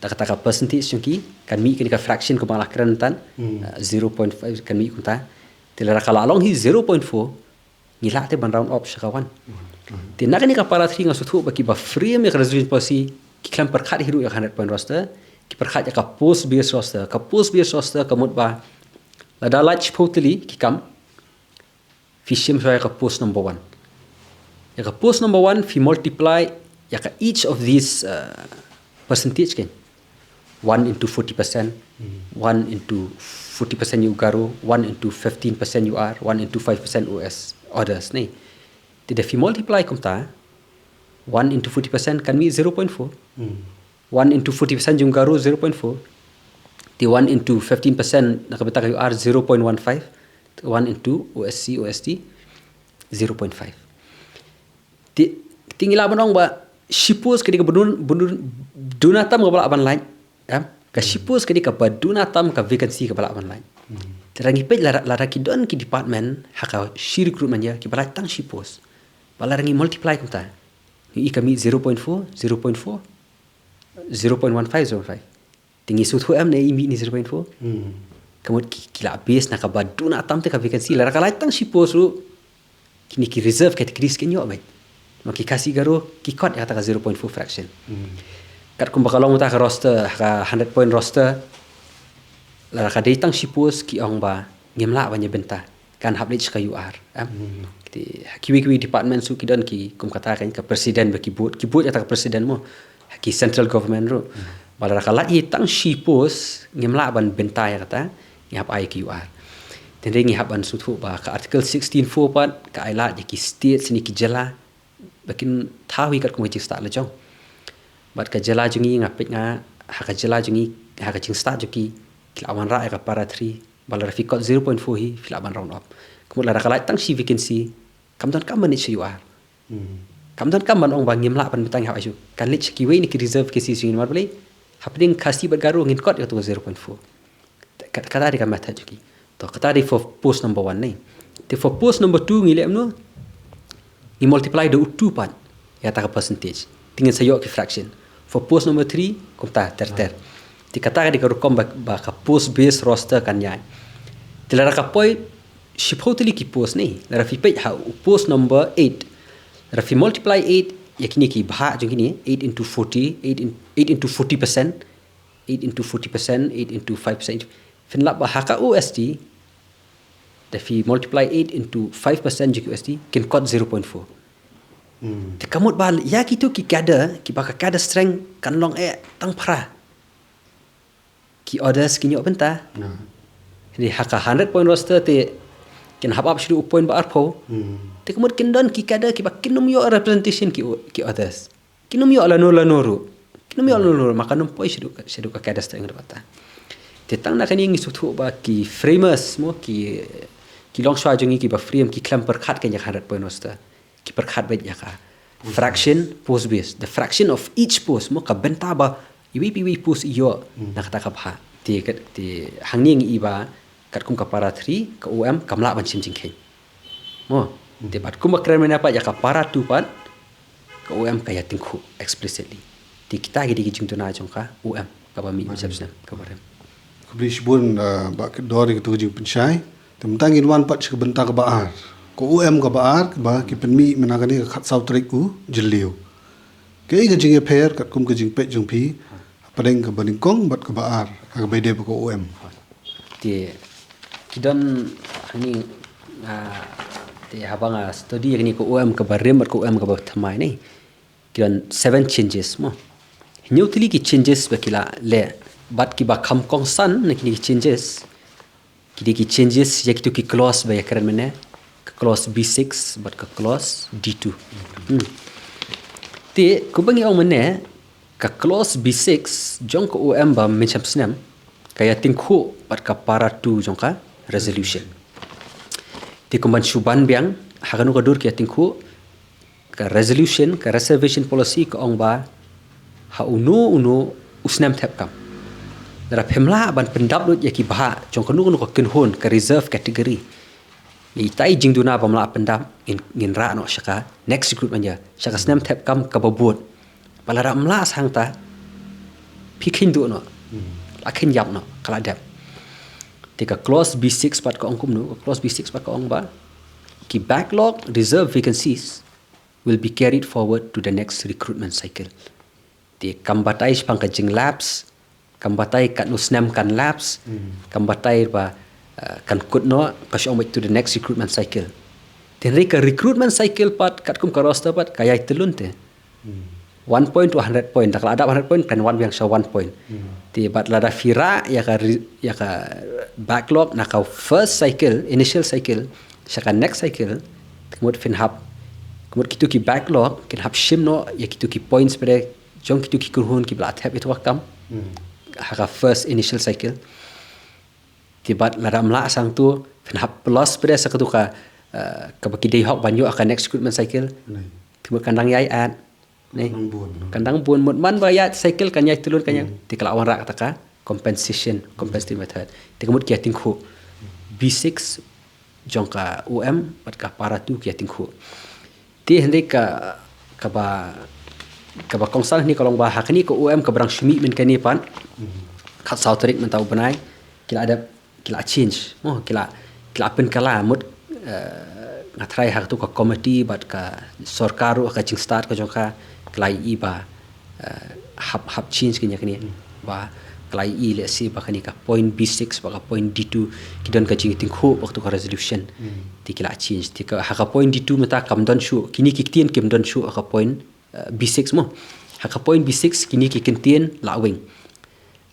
da kata ka percentage jong ki, kan mih kane ka fraction kumba la kren mynta, uh, zero point five kan mih kumta. Te lada ka la long hi zero point four, ngi lah te ban round off sha ka one. Te na kane ka para three nga sngewthuh ba kiba frame ïa ka resolution policy ki khlem pyrkhat hi ruh ïa ka hundred point roster, ki pyrkhat ïa ka post based roster. Ka post based roster ka mut ba lada lait shiphew tylli ki kam, phi shim shuwa ïa ka post number one. Ïa ka post number one phi multiply ïa ka each of these, uh, percentage kan. One into forty percent, one into forty percent ïa u Garo, one into fifteen percent U R, one into five percent O S, others, ne. Te da phi multiply kumta, one into forty percent kan mih zero point four. One into forty percent jong u Garo, zero point four. Te one into fifteen percent na ka bynta ka U R, zero point one five. One into O S C, O S T, zero point five. Te, te ngi lah ban ong ba shiphew ka dei kaba duna, duna, duna tam kaba lah ban lait. Em? Ka shiphew ka dei kaba duna tam ka vacancy kaba lah ban lait. Te lada ngi peit lada, lada ki don ki department ha ka shi recruitment year kiba lait tang shiphew. Ba lada ngi multiply kumta, ngi i ka mih zero point four, zero point four, zero point one five, zero point five. Te ngi sngewthuh em ne i mih ne zero point four. Ka mut ki, ki lah base na kaba duna tam te ka vacancy, lada ka lait tang shiphew ruh, kine ki reserve categories kin ïoh beit. Ma ki Khasi Garo ki kot ïa kata ka zero point four fraction. Katkum ba ka long mynta ka roster, ka hundred point roster, lada ka dei tang shiphew ki ong ba ngim lah ban ïa bynta, kan hap leit sha ka U R. Em? Te ha kiwei kiwei department ruh ki don ki, kum kata kan, ka president bad ki board, ki board ïa kata ka president mo. Ha ki central government ruh. Ba lada ka lait hi tang shiphew, ngim lah ban bynta ïa kata, ngi hap ai ka U R. Te hynrei ngi hap ban sngewthuh ba ka article sixteen four pat ka ai lad ïa ki state ne ki jylla ba kin thaw hi katkum ka jingstad la jong. Bad ka jylla jong ngi, nga peit nga, ha ka jylla jong ngi, ha ka jingstad jong ki, ki lah wanrah ïa ka para three, ba lada phi kot zero point four hi phi lah ban round off. Ka mut lada ka lait tang shi vacancy, kam don kam ban leit sha U R. Kam don kam ban ong ba ngim lah ban bynta, ngi hap ai shuh. Kan leit sha kiwei ne ki reserve cases jong ngi namar balei, hapdeng Khasi bad Garo ngin kot ïa kato ka zero point four. Kat-, kata dei ka method jong ki. To, kata dei for post number one ne. Te for post number two ngi leh kumno? Ngi multiply da u two pat ïa kata ka percentage. Te ngin sa ïoh ki fraction. For post number three kumta ter ter. Te kata ka dei ka rukom ba, ba ka post based roster kan ïaid. Te lada ka poi shiphew tylli ki post ne, lada phi peit ha u post number eight, lada phi multiply eight ïa kine ki bhah jong kine, eight into forty, eight in, eight into forty percent, eight into forty percent, eight into five percent. Phin lap ba ha ka O S T, da phi multiply eight into five percent jong ki O S T, kin kot zero point four. Te ka mut ba ïa kito ki cadre, kiba ka cadre strength kan long eh tang phra, ki others kin ïoh bynta. Hynrei ha ka hundred point roster te kin hap ap shuh u point ba arphew. Te ka mut kin don ki cadre kiba kin ym ïoh representation ki, ki others. Kin ym ïoh lano lano ruh. Kin ym ïoh lano lano ruh, ma kan ym poi shaduh ka, shaduh ka cadre strength ruh kata. Te tang na kane ngi sngewthuh ba ki framers mo, ki, ki longshuwa jong ngi kiba frame ki khlem pyrkhat kein ïa ka hundred point roster. Ki pyrkhat beit ïa ka fraction post base. The fraction of each post mo, ka bynta ba iwei pa iwei post i ïoh na kata ka bhah. Te ka, te hangne ngi i ba katkum ka para three, ka O M kam lah ban shim jingkheiñ. Mo, te bad kumba kren mynne pat ïa ka para two pat, ka O M ka ïatyngkhuh explicitly. Te kita ki dei ki jingduna jong ka O M kaba mih mynshwa snem kaba rem. Khublei shibun, ah, Bah Kitdor ïa kito ki jingpynshai. Te mynta ngin wan pat sha ka bynta kaba ar. Ka O M kaba ar, kaba ki pynmih mynta kane ka khatsaw tarik u Jylliew. Kaei ka jingïapher katkum ka jingpeit jong phi hapdeng kaba nyngkong bad kaba ar, ha kaba ïadei bad ka O M? Te ki don hangne, ah, te haba nga study ïa kane ka O M kaba rim bad ka O M kaba thymmai ne, ki don seven changes mo. Hynñiew tylli ki changes ba ki la leh, bad kiba kham kongsan na kine ki changes, ki dei ki changes ïa kito ki clause ba ïakren mynne, ka clause B six bad ka clause D two. Hmm. Te kumba ngi ong mynne, ka clause B six jong ka O M ba mynshwa snem ka ïatyngkhuh bad ka para two jong ka resolution. Te kumban shu ban biang, ha kano ka dur ka ïatyngkhuh? Ka resolution, ka reservation policy ka ong ba Ha uno uno u snem thep kam. Lada phim lah ban pyndap lut ïa ki bhah jong kano kano ka kynhun, ka reserve category, ïa ita i jingduna bym lah pyndap, ngin, ngin rah noh sha ka next recruitment year, sha ka snem thep kam kaba bud. Ba lada ym lah sa hangta, phi kheiñ duh noh, la kheiñ ïap noh, ka la dep. Te ka clause B six pat ka ong kumno? Ka clause B six pat ka ong ba ki backlog reserve vacancies will be carried forward to the next recruitment cycle. Te kam batai shaphang ka jinglapse, kam batai katno snem kan lapse, kam batai ba, uh, kan kut noh, ka shu ong beit to the next recruitment cycle. Te hynrei ka recruitment cycle pat, katkum ka roster pat, ka ïai tylun te. One point to hundred point, da ka la dap hundred point, kan wan biang sha one point. Te bad lada phi rah ïa ka re-, ïa ka backlog na ka first cycle, initial cycle, sha ka next cycle, ka mut phin hap, ka mut kito ki backlog kin hap shim noh ïa kito ki points pat de jong kito ki kynhun kiba la thep ïa kato ka kam ha ka first initial cycle. Te bad lada ym lah sa hangto, phin hap plus pat de sa kato ka, uh, kaba ki dei hok ban ïoh ha ka next recruitment cycle. Te mut kan dang ïai add. Kan dang bun, no? Kan dang bun, mut man ba ïa cycle kan ïai tylun kan ïa. Te ka la wanrah kata ka compensation, compensatory method. Te ka mut ki ïa tyngkhuh. B six jong ka O M bad ka para two ki ïa tyngkhuh. Te hynrei ka, kaba, kaba kongsan hynrei ka long ba ha kane ka O M kaba dang shu mih mynta kane pat, khatsaw tarik mynta u bnai, ki la dep, ki la change, mo, ki la, ki la pynkylla, mut, eh, nga tharai ha kato ka committee bad ka sorkar ruh ha ka jingstad ka jong ka, ki la ïohi ba, eh, hap, hap change kane, kane, ba ki la ïohi lehse ba kane ka point B six bad ka point D two ki don ka jingtyngkhuh bad kato ka resolution. Te ki la change. Te ka, ha ka point D two mynta kam don shuh, kine ki ktien kim don shuh ha ka point, eh, B six mo. Ha ka point B six kine ki ktien la weng.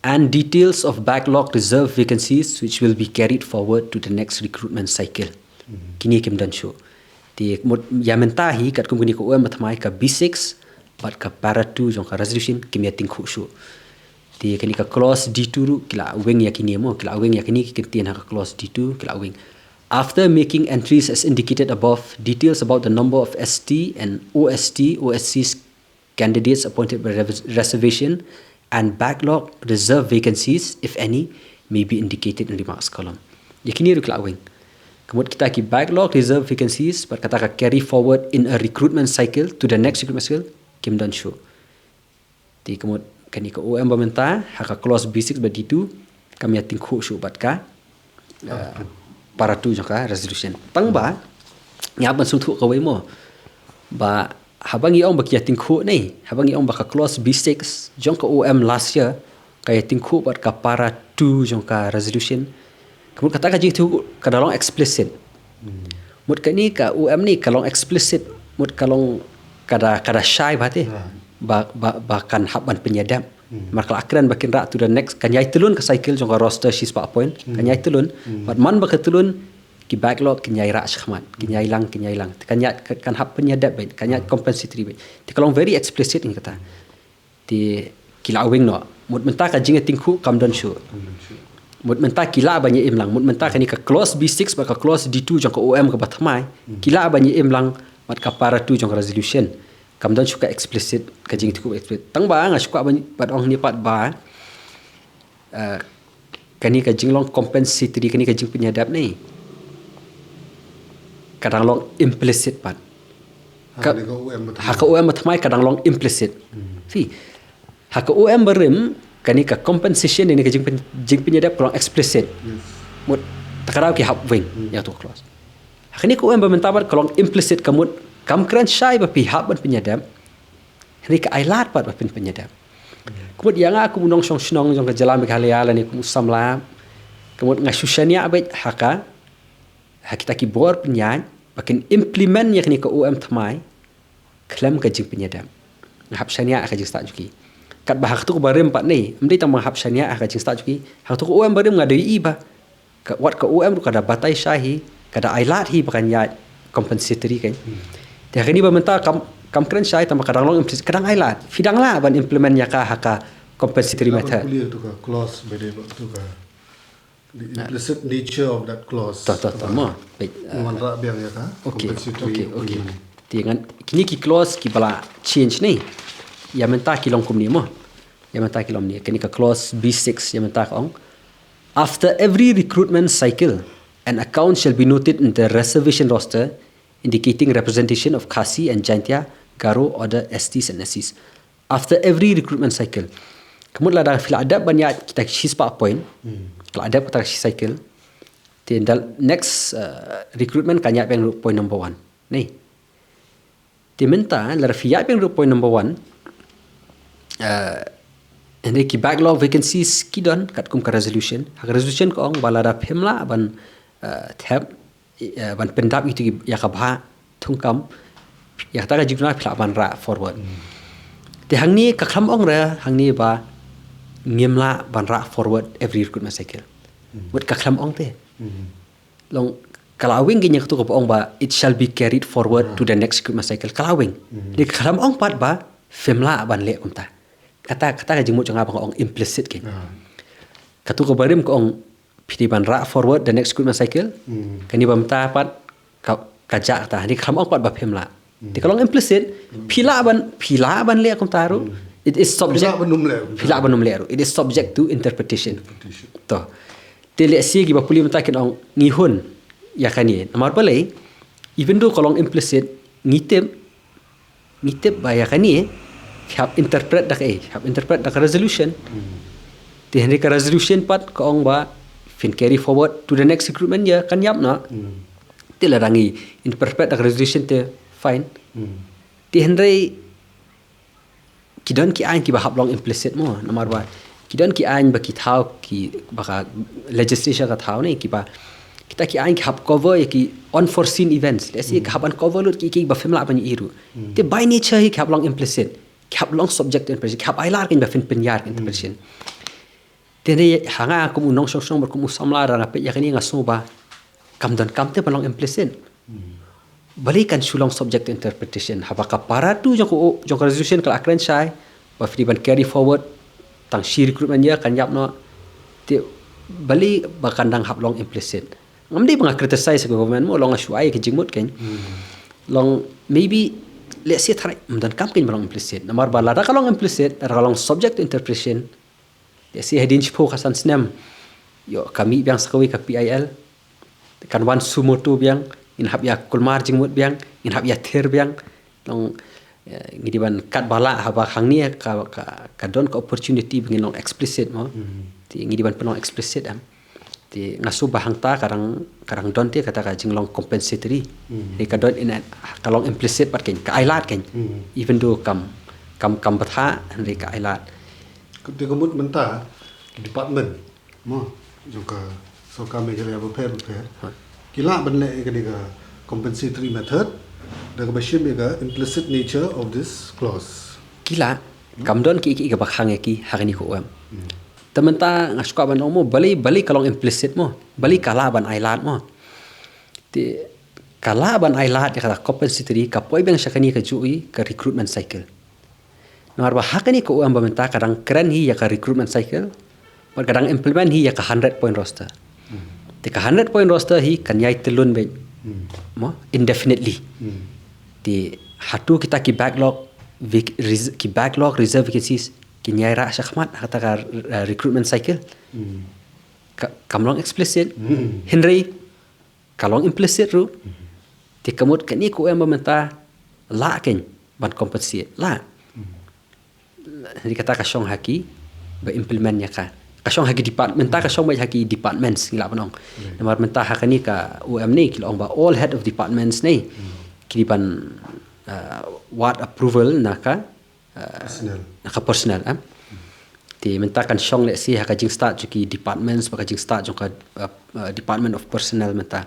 And details of backlog reserve vacancies which will be carried forward to the next recruitment cycle. Kine kim don shuh. Te mut ïa mynta hi katkum kane ka O M ba thymmai, ka B six bad ka para two jong ka resolution kim ïa tyngkhuh shuh. Te kane ka clause D two ruh ki la weng ïa kine mo, ki la weng ïa kine ki ktien ha ka clause D two ki la weng. After making entries as indicated above, details about the number of S T and O S T, O S Cs candidates appointed by rev-, reservation and backlog reserve vacancies, if any, may be indicated in remarks column. Ïa kine ruh ki la weng. Ka mut kita ki backlog reserve vacancies bad kata ka carry forward in a recruitment cycle to the next recruitment cycle kim don shuh. Te ka mut kane ka O M ba mynta ha ka clause B six bad D two kam ïa tyngkhuh shuh bad ka, eh, para two jong ka resolution. Tang ba ngi hap ban sngewthuh kawei mo, ba haba ngi ong ba ki ïa tyngkhuh ne, haba ngi ong ba ka clause B six jong ka O M last year ka ïa tyngkhuh bad ka para two jong ka resolution, ka mut kata ka jingtyngkhuh ka da long explicit. Mut kane ka O M ne ka long explicit, mut ka long ka da, ka da shai bha te. Ba, ba, ba kan hap ban pynïadap. Namar ka la kren ba kin rah to the next, kan ïai tylun ka cycle jong ka roster shispah point, kan ïai tylun. Bad man ba ka tylun, ki backlog kin ïai rah shakhmat, kin ïai lang, kin ïai lang. Kan ïai, kan hap pynïadap beit, kan ïai compensatory beit. Te ka long very explicit ngi kata. Te ki la weng noh. Mut mynta ka jingïatyngkhuh kam don shuh. Mut mynta ki lah ban ïa im lang. Mut mynta kane ka clause B six bad ka clause D two jong ka O M kaba thymmai, ki lah ban ïa im lang bad ka para two jong ka resolution. Kam don shuh ka explicit, ka jingïatyngkhuh explicit. Tang ba nga shu kwah ban, ban ong ne pat ba, eh, kane ka jinglong compensatory, kane ka jingpynïadap ne ka dang long implicit pat. Ha ka O M ba thymmai ka dang long implicit. Phi, ha ka O M barim kane ka compensation ne ka jingpyn-, jingpynïadap ka long explicit. Mut, ta ka daw ki hap weng ïa kato ka clause. Ha kane ka O M ba mynta pat ka long implicit, ka mut kam kren shai ba phi hap ban pynïadap. Hynrei ka ailad pat ba phin pynïadap. Ka mut ïa nga kum u nongshong shnong jong ka jylla Meghalaya lane kum u samla, ka mut nga shu shaniah beit ha ka, ha kita ki bor pynïaid ba kin implement ïa kane ka O M thymmai khlem ka jingpynïadap. Nga hap shaniah ha ka jingstad jong ki. Katba ha kato ka barim pat ne, ym dei tang ba nga hap shaniah ha ka jingstad jong ki, ha kato ka O M barim nga da ïohi ba ka, wat ka O M ruh ka da batai shai hi, ka da ailad hi ba kan ïaid compensatory kan. Te ha kane ba mynta kam, kam kren shai tang ba ka dang long implicit, ka dang ailad. Phi dang lah ban implement ïa ka ha ka compensatory method. Ka clause ba dei ba tu ka the implicit nature of that clause. To, to, to, mo. Baik, uh, ngan rah biang ïa ka. Okay, compensatory, okay, okay. Te ngan, kine ki clause kiba la change ne. ïa mynta ki long kumne mo. Ïa mynta ki long kumne. Kane ka clause B six, ïa mynta ka ong. After every recruitment cycle, an account shall be noted in the reservation roster indicating representation of Khasi and Jaintia, Garo, other S Ts and S Cs. After every recruitment cycle. Ka mut lada phi la dep ban ïaid kita ki shispah point. Hmm. Phi la dep kita ki shi cycle. Te dal next, uh, recruitment kan ïaid biang ruh point number one. Ni. Te mynta, lada phi ïaid biang ruh point number one, uh, hynrei ki backlog vacancies ki don katkum ka resolution. Ha ka resolution ka ong ba lada phim lah ban, uh, thep, uh, ban pyndap ïa ka bhah thungkam, ïa kata ka jingduna phi lah ban rah forward. Hmm. Te hangne ka khlem ong re, hangne ba ngim lah ban rah forward every recruitment cycle. Hmm. Wat ka khlem ong te. Hmm. Long ka la weng kane katu kaba ong ba it shall be carried forward to the next recruitment cycle. Ka la weng. Hmm. Te ka khlem ong pat ba phim lah ban leh kumta. Kata, kata ka jingmut jong nga ba nga ong implicit kane. Ah. Katu kaba rim ka ong phi dei ban rah forward the next recruitment cycle. Hmm. Kane ba mynta pat ka, ka jah kata. Te ka khlem ong pat ba phim lah. Hmm. Te ka long implicit. Hmm. Phi lah ban, phi lah ban leh kumta ruh. Hmm. It is subject. Phi lah ban ym leh. Phi lah ban ym leh ruh. It is subject to interpretation. Interpretation. To. Te lehse kiba pule mynta kin ong ngi hun ïa kane. Namar balei, even though ka long implicit, ngi tip, ngi tip ba ïa kane, ki hap interpret da kaei, ki hap interpret da ka resolution. Hmm. Te hynrei ka resolution pat ka ong ba phin carry forward to the next recruitment year, kan ïap noh. Hmm. Te lada ngi interpret da ka resolution te fine. Hmm. Te hynrei ki don ki aiñ kiba hap long implicit mo, namar ba ki don ki aiñ ba ki thaw kiba ka legislature ka thaw ne, kiba kita ki aiñ ki hap cover ïa ki unforeseen events. Let's say, hmm, ki hap ban cover lut ki, kiba phim lah ban ïohi ruh. Hmm. Te by nature hi ki hap long implicit. Ki hap long subject to interpretation. Ki hap ailad kein ba phin pynïar ka interpretation. Hmm. Te ne ha nga kum u nongshong shnong bad kum u samla, lada nga peit ïa kane nga sngew ba kam donkam te ban long implicit. Hmm. Balei kan shu long subject to interpretation? Haba ka para two jong ka, jong ka resolution ka la kren shai ba phi dei ban carry forward tang shi recruitment year, kan ïap noh. Te balei ba kan dang hap long implicit? Ngam dei ba nga criticize ka government mo, long nga shu ai ka jingmut kein. Hmm. Long maybe, let's say, tharai ym donkam kein ba long implicit. Namar ba lada ka long implicit, lada ka long subject to interpretation, let's say hadien shiphew ka san snem, ïoh ka mih biang sa kawei ka P I L. Kan wan suo motu biang, ngin hap ïa kulmar jingmut biang, ngin hap ïa thir biang. Long, eh, ngi dei ban katba lah haba hangne ka, ka, ka don ka opportunity ba ngin long explicit mo. Hmm. Te ngi dei ban pynlong explicit em. Te nga sngew ba hangta ka dang, ka dang don te kata ka jinglong compensatory. Hmm. Te ka don in, ka long implicit pat kein, ka ailad kein. Hmm. Even though kam, kam, kam bthah, hynrei ka ailad. Te ka mut mynta department mo, jong ka sorkar Meghalaya bapher bapher, ha, ki lah ban leh ïa kane ka compensatory method da kaba shim ïa ka implicit nature of this clause. Ki lah, hmm, kam don ki, ki, kaba khang ïa ki ha kane ka O M. Hmm. Te mynta nga shu kwah ban ong mo, balei, balei ka long implicit mo, balei ka lah ban ailad mo. Te ka lah ban ailad ïa kata compensatory, ka poi biang sha kane kajuh ka recruitment cycle. Namar ba ha kane ka O M ba mynta ka dang kren hi ïa ka recruitment cycle, bad ka dang implement hi ïa ka hundred point roster. Hmm. Te ka hundred point roster hi kan ïai tylli beit, hmm, mo, indefinitely. Hmm. Te hato kita ki backlog vac-, res-, ki backlog reserve vacancies kin ïai rah shakhmat ha kata ka, uh, recruitment cycle? Hmm. Ka, kam long explicit. Hmm. Hynrei ka long implicit ruh. Mhm. Te ka mut kane ka O M ba mynta lah kein ban compensate, lah. Mhm. Hynrei kata ka shong ha ki ba implement ïa ka. Ka shong ha ki depart-, mynta ka shong beit ha ki departments, ngi lah ban ong. Right. Namar mynta ha kane ka O M ne ki la ong ba all head of departments ne, hmm, ki dei ban, uh, wad approval na ka, uh, personnel, na ka personnel, eh. Te mynta kan shong, let's say, ha ka jingstad jong ki departments, ba ka jingstad jong ka, uh, uh, Department of Personnel mynta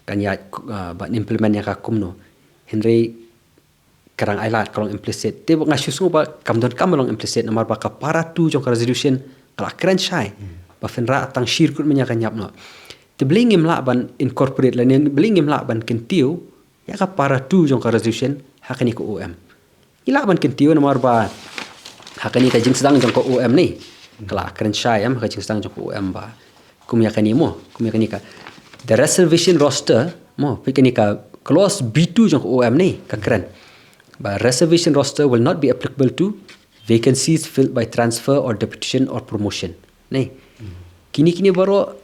kan ïa, uh, ban implement ïa ka kumno. Hynrei ka dang ailad, ka long implicit. Te nga shu sngew ba kam donkam ba long implicit, namar ba ka para two jong ka resolution ka la kren shai, hmm, ba phin rah tang shi recruitment year, kan ïap noh. Te balei ngim lah ban incorporate lane balei ngim lah ban kyntiew ïa ka para two jong ka resolution ha kane ka O M? Ngi lah ban kyntiew namar ba ha kane ka jingsdang jong ka O M ne, ka la kren shai em, ha ka jingsdang jong ka O M ba kum ïa kane mo, kum ïa kane ka, the reservation roster mo, phi, kane ka clause B two jong ka O M ne ka kren ba reservation roster will not be applicable to vacancies filled by transfer or deputation or promotion. Ne? Kine, kine baroh,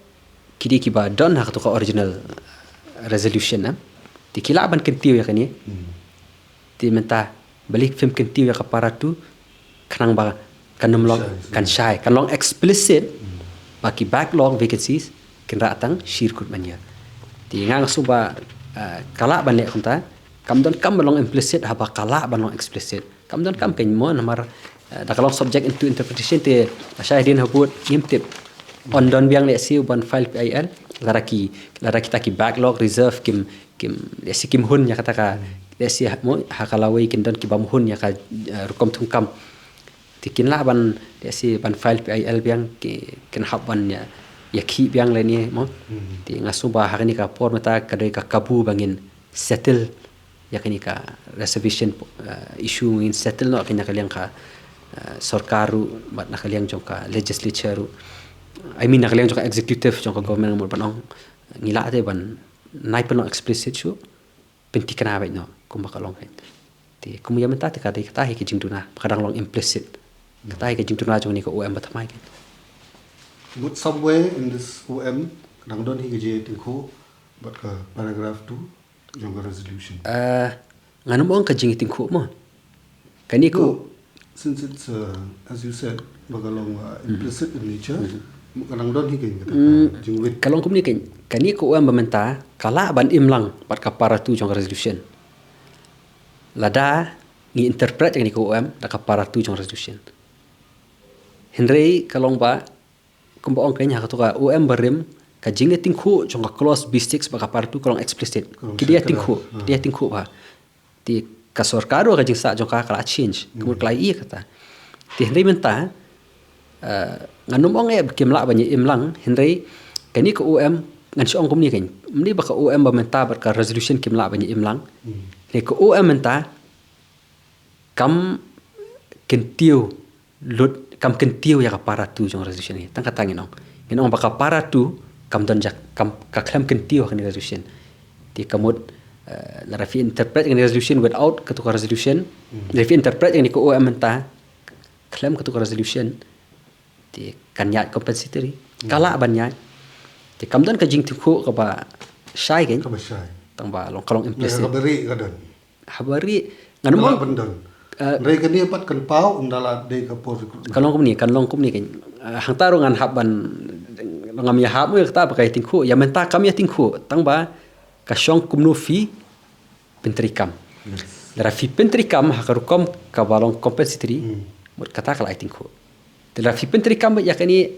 ki dei kiba don ha kato ka original resolution, eh? Te ki lah ban kyntiew ïa kane. Te mynta, balei phim kyntiew ïa ka para two, khnang ba kan ym long, kan shai, kan long explicit, ba ki backlog vacancies kin rah tang shi recruitment year. Te nga sngew ba, eh, ka lah ban leh kumta, kam donkam ban long implicit, haba ka lah ban long explicit. Kam donkam kein mo, namar, eh, da ka long subject to interpretation te, lashai hadien habud, ngim tip. Yn don biang lehse uban file P I L, lada ki, lada kita ki backlog reserve kim, kim, lehse kim hun ïa kata ka, lehse ha, mo, ha ka lawei kin don kibym hun ïa ka, eh, rukom thungkam. Te kin lah ban, lehse ban file P I L biang ki, kin hap ban ïa, ïa ki biang lane, mo. Te nga sngew ba ha kane ka por mynta ka dei ka kabu ba ngin settle ïa kane ka reservation, eh, issue, ngin settle noh kane ka liang ka, eh, sorkar ruh, bad na ka liang jong ka legislature ruh. I mean, na ka liang jong ka executive, jong ka government, mut ban ong, ngi lah te ban, nai pynlong explicit shuh, pynthikna beit noh, kumba ka long kein. Te, kum ïa mynta te ka dei kata hi ka jingduna, ba ka dang long implicit. Kata hi ka jingduna jong kane ka O M ba thymmai kein. But somewhere in this O M, ka dang don hi ka jingïatyngkhuh, bad ka paragraph two, jong ka resolution. Ah, ngan ym ong ka jingïatyngkhuh mo. Kane ko. No, since it's, uh, as you said, ba ka long, uh, implicit in nature, ka dang don hi kein kata ka jingwit. Ka long kumne kein, kane ko O M ba mynta, ka lah ban im lang, bad ka para two jong ka resolution. Lada, ngi interpret ïa kane ko O M, da ka para two jong ka resolution. Hynrei ka long ba, kumba ong kein ha kato ka O M barim, ka jingïatyngkhuh jong ka clause B six bad ka para two ka long explicit. Ki dei ïatyngkhuh, ki dei ïatyngkhuh bha. Te ka sorkar ruh ka jingsah jong ka ka la change. Ka mut ka la ïohi kata. Te hynrei mynta, eh, ngan ym ong eh kim lah ban ïa im lang, hynrei kane ka O M ngan shu ong kumne kein. Mynne ba ka O M ba mynta bad ka resolution kim lah ban ïa im lang. Hynrei ka O M mynta, kam kyntiew lut, kam kyntiew ïa ka para two jong resolution hi. Tang kata ngin ong. Ngin ong ba ka para two, kam don jak, kam, ka khlem kyntiew ha kane resolution. Te ka mut, eh, lada phi interpret ïa kane resolution without kato ka resolution, lada phi interpret ïa kane ka O M mynta, khlem kato ka resolution, te kan ïaid compensatory. Ka lah ban ïaid. Te kam don ka jingtyngkhuh kaba shai kein. Kaba shai. Tang ba long ka long implicit. Kaba rieh ka don. Haba rieh, ngan ym ong. Ka lah ban don. Eh, hynrei kane pat kan paw ynda la dei ka por recruitment. Kan long kumne, kan long kumne kein. Eh, hangta ruh ngan hap ban, ngam ïahap mo ïa kata ba ka ïatyngkhuh. Ïa mynta kam ïatyngkhuh. Tang ba, ka shong kumno phi pyntreikam. Lada phi pyntreikam ha ka rukom kaba long compensatory, mut kata ka la ïatyngkhuh. Te lada phi pyntreikam beit ïa kane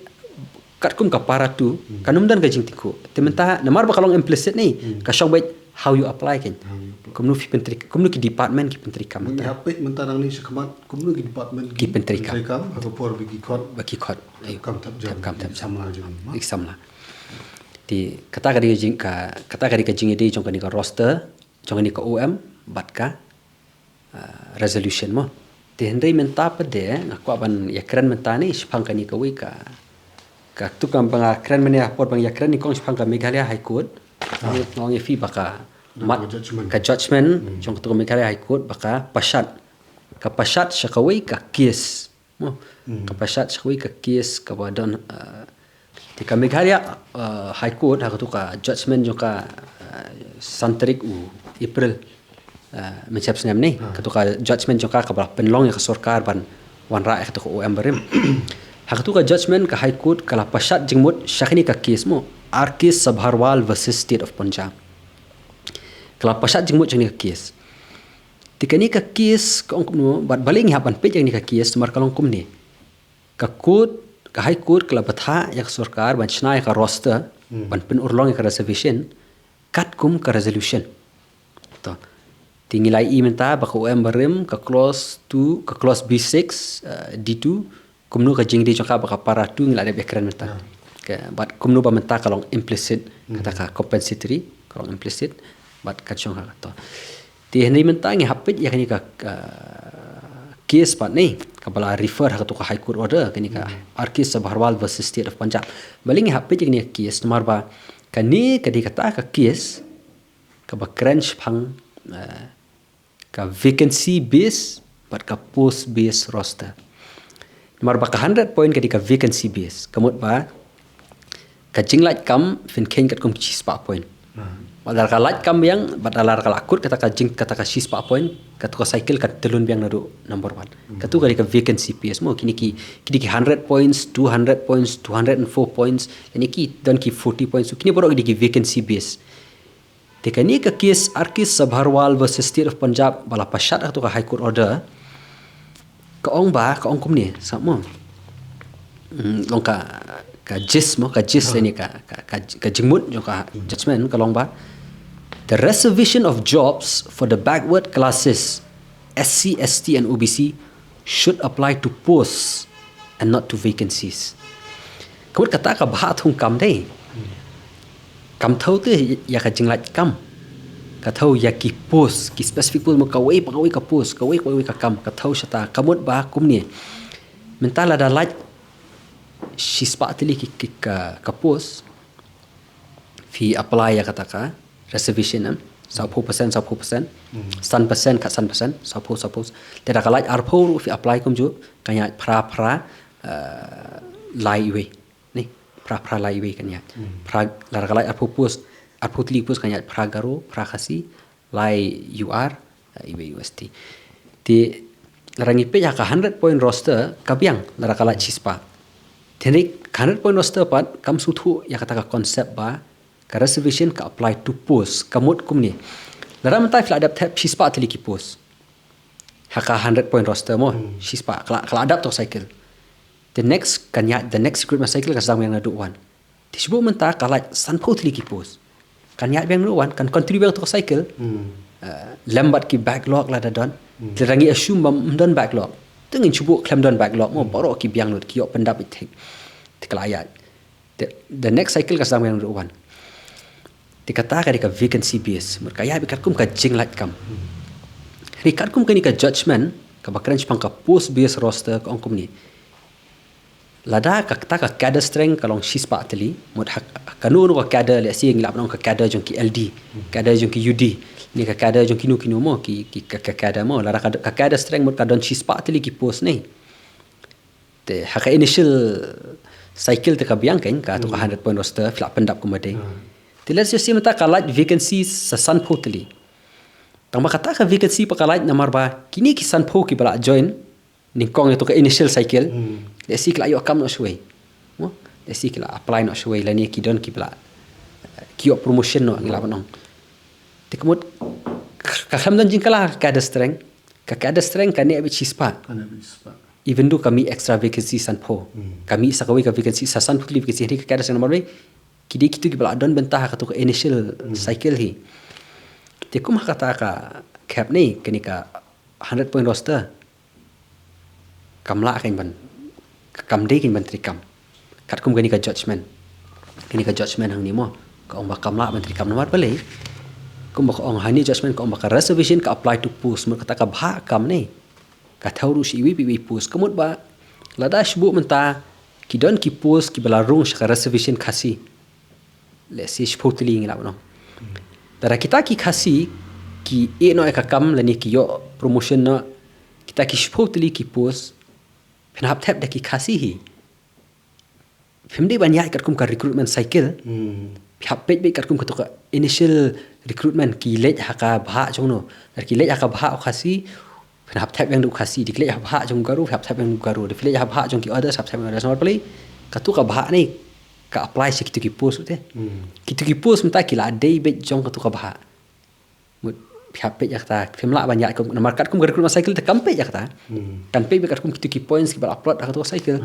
katkum ka para two, kan ym don ka jingtyngkhuh. Te mynta, namar ba ka long implicit ne, ka shong beit how you apply kein. How you apply. Kumno phi pyntreikam, kumno ki department ki pyntreikam. Ngi hap peit mynta nangne shakhmat, kumno ki department ki pyntreikam. Ki pyntreikam, ha ka por ba ki khot. Ba ki khot. Ayo. Kam thep jam. Kam thep jam. Samla jong ngi. Ki samla. Te kata ka dei ka jing ka, kata ka dei ka jingïadei jong kane ka roster, jong kane ka O M, bad ka ah, resolution mo. Te hynrei mynta pat de, nga kwah ban ïakren mynta ne, shaphang kane kawei ka. Katto katne ba nga kren mynne ha por ba nga ïakren nyngkong shaphang ka Meghalaya High Court. Nga ong ïa phi ba ka mat, ka judgment jong katto ka Meghalaya High Court ba ka pashat. Ka pashat sha kawei ka case. Mo. Ka pashat sha kawei ka case kaba don, ah, te ka Meghalaya, ah, High Court, ha kato ka judgment jong ka, ah, san tarik u April, ah, mynshep snem ne. Kato ka judgment jong ka kaba pynlong ïa ka sorkar ban wanrah ïa kato ka O M barim. Ha kato ka judgment ka High Court ka la pashat jingmut sha kane ka case mo. R K Sabharwal versus State of Punjab. Ka la pashat jingmut sha kane ka case. Te kane ka case ka ong kumno, bad balei ngi hap ban peit ïa kane ka case, namar ka long kumne. Ka court, ka High Court ka la bthah ïa ka sorkar ban shna ïa ka roster, ban pynurlong ïa ka reservation, katkum ka resolution. To. Te ngi la ïohi mynta ba ka O M barim, ka clause two, ka clause B six, eh, D two, kumno ka jingdei jong ka ba ka para two ngi la dep ïakren mynta. Ka, bad kumno ba mynta ka long implicit, kata ka compensatory, ka long implicit, bad ka jong ka to. Te hynrei mynta ngi hap peit ïa kane ka, ka case pat ne, kaba la refer ha kato ka High Court order, kane ka R K Sabharwal versus State of Punjab. Balei ngi hap peit ïa kane ka case, namar ba kane ka dei kata ka case, kaba kren shaphang, eh, ka vacancy base, bad ka post base roster. Namar ba ka hundred point ka dei ka vacancy base. Ka mut ba ka jinglait kam phin kheiñ katkum shispah point. Bad lada ka lait kam biang, bad lada ka la kut kata ka jing, kata ka shispah point, katu ka cycle kan tylun biang naduh number one. Katu ka dei ka vacancy base mo, kine ki, kine ki hundred points, two hundred points, two hundred and four points, kine ki don ki forty points, kine baroh ki dei ki vacancy base. Te kane ka case Arkis Sabharwal versus State of Punjab ba la pynshad ha katu ka High Court order, ka ong ba, ka ong kumne, sa mo. Hmm, long ka, ka gist mo, ka gist ni ka, ka, ka, ka jingmut jong ka judgment ka long ba, the reservation of jobs for the backward classes, S C, S T and O B C should apply to posts and not to vacancies. Ka mut kata ka bhah thung kam dei. Kam thew te ïa ka jinglait kam. Ka thew ïa ki post, ki specific post mo, kawei pa kawei ka post, kawei pa kawei ka kam, ka thew shata. Ka mut ba kumne. Mynta lada lait shispah tylli ki, ki ka, ka post, phi apply ïa kata ka reservation, em, sawphew percent, sawphew percent, san percent, khatsan percent, sawphew, sawphew. Te lada ka lait arphew ruh phi apply kumjuh, kan ïaid phra, phra, eh, lai iwei. Ni, phra, phra lai iwei kan ïaid. Phra, lada ka lait arphew post, arphew tylli post kan ïaid phra Garo, phra Khasi, lai U R, eh, iwei U S T. Te lada ngi peit ha ka hundred point roster ka biang lada ka lait shispah. Te hynrei ka hundred point roster pat kam sngewthuh ïa kata ka concept ba ka reservation ka apply to post, ka mut kumne. Lada mynta phi la dep thep shispah tylli ki post ha ka hundred point roster mo, shispah, ka la, ka la dep to cycle. The next kan ïaid, the next recruitment cycle kan sdang biang naduh wan. Te shu buh mynta ka lait sanphew tylli ki post. Kan ïaid biang naduh wan, kan continue biang to cycle. Eh, lem bad ki backlog lada don. Te lada ngi assume ba ym don backlog, te ngin shu buh khlem don backlog mo, baroh ki biang lut, ki ïoh pyndap ïa thik. Te ka la ïaid. The, the next cycle ka sdang biang naduh wan. Te kata ka dei ka vacancy base. Mut ka ïaid beit katkum ka jinglait kam. Hynrei katkum kane ka judgment kaba kren shaphang ka post base roster ka ong kumne. Lada kata ka cadre strength ka long shispah tylli, mut ha kano kano ka cadre, let's say ngi lah ban ong ka cadre jong ki L D, cadre jong ki U D, ne ka cadre jong kino kino mo, ki, ki ka, ka cadre mo, lada ka, ka cadre strength mut ka don shispah tylli ki post ne. Te ha ka initial cycle te ka biang kein, katu ka hundred point roster, phi lah pyndap kumba dei. Te let's just say mynta ka lait vacancy sa sanphew tylli. Tangba kata ka vacancy ba ka lait namar ba kine ki sanphew kiba la join nyngkong ïa katu ka initial cycle, let's say ki la ïoh kam noh shuwei. Mo? Let's say ki la apply noh shuwei lane ki don kiba la, ki ïoh promotion noh ngi lah ban ong. Te ka mut ka khlem don jingkylla ka cadre strength, ka cadre strength ka neh beit shispah. Ka neh beit shispah. Even though ka mih extra vacancy sanphew. Ka mih sa kawei ka vacancy, sa sanphew tylli vacancy, hynrei ka cadre strength namar ba ki dei kito kiba la don bynta ha katu ka initial cycle hi. Te kum ha kata ka khep ne, kane ka hundred point roster kam lah kein ban, kam dei kein ban treikam. Katkum kane ka judgment. Kane ka judgment hangne mo, ka ong ba kam lah ban treikam namar balei? Kumba ka ong hangne judgment ka ong ba ka reservation ka apply to post, mut kata ka bhah kam ne ka thew ruh sha iwei pa iwei post. Ka mut ba lada shu buh mynta ki don ki post kiba la rung sha ka reservation Khasi, let's say shiphew tylli ngi lah ban ong. Lada kita ki Khasi ki ïeh noh ïa ka kam lane ki ïoh promotion noh, kita ki shiphew tylli ki post phin hap thep da ki Khasi hi. Phim dei ban ïaid katkum ka recruitment cycle. Phi hap peit beit katkum katu ka initial recruitment, ki leit ha ka bhah jong no. Lada ki leit ha ka bhah u Khasi, phin hap thep biang da u Khasi. Da ki leit ha bhah jong u Garo, phin hap thep biang da u Garo. Da phi leit ha bhah jong ki others, hap thep biang da u others. Namar balei? Katu ka bhah ne ka apply sha kitu ki post te. Kitu ki post mynta ki la dei beit jong katu ka bhah. Mut phi hap peit ïa kata, phim lah ban ïaid kum, namar katkum ka recruitment cycle te kam peit ïa kata. Kan peit beit katkum kitu ki points kiba la upload ha katu ka cycle.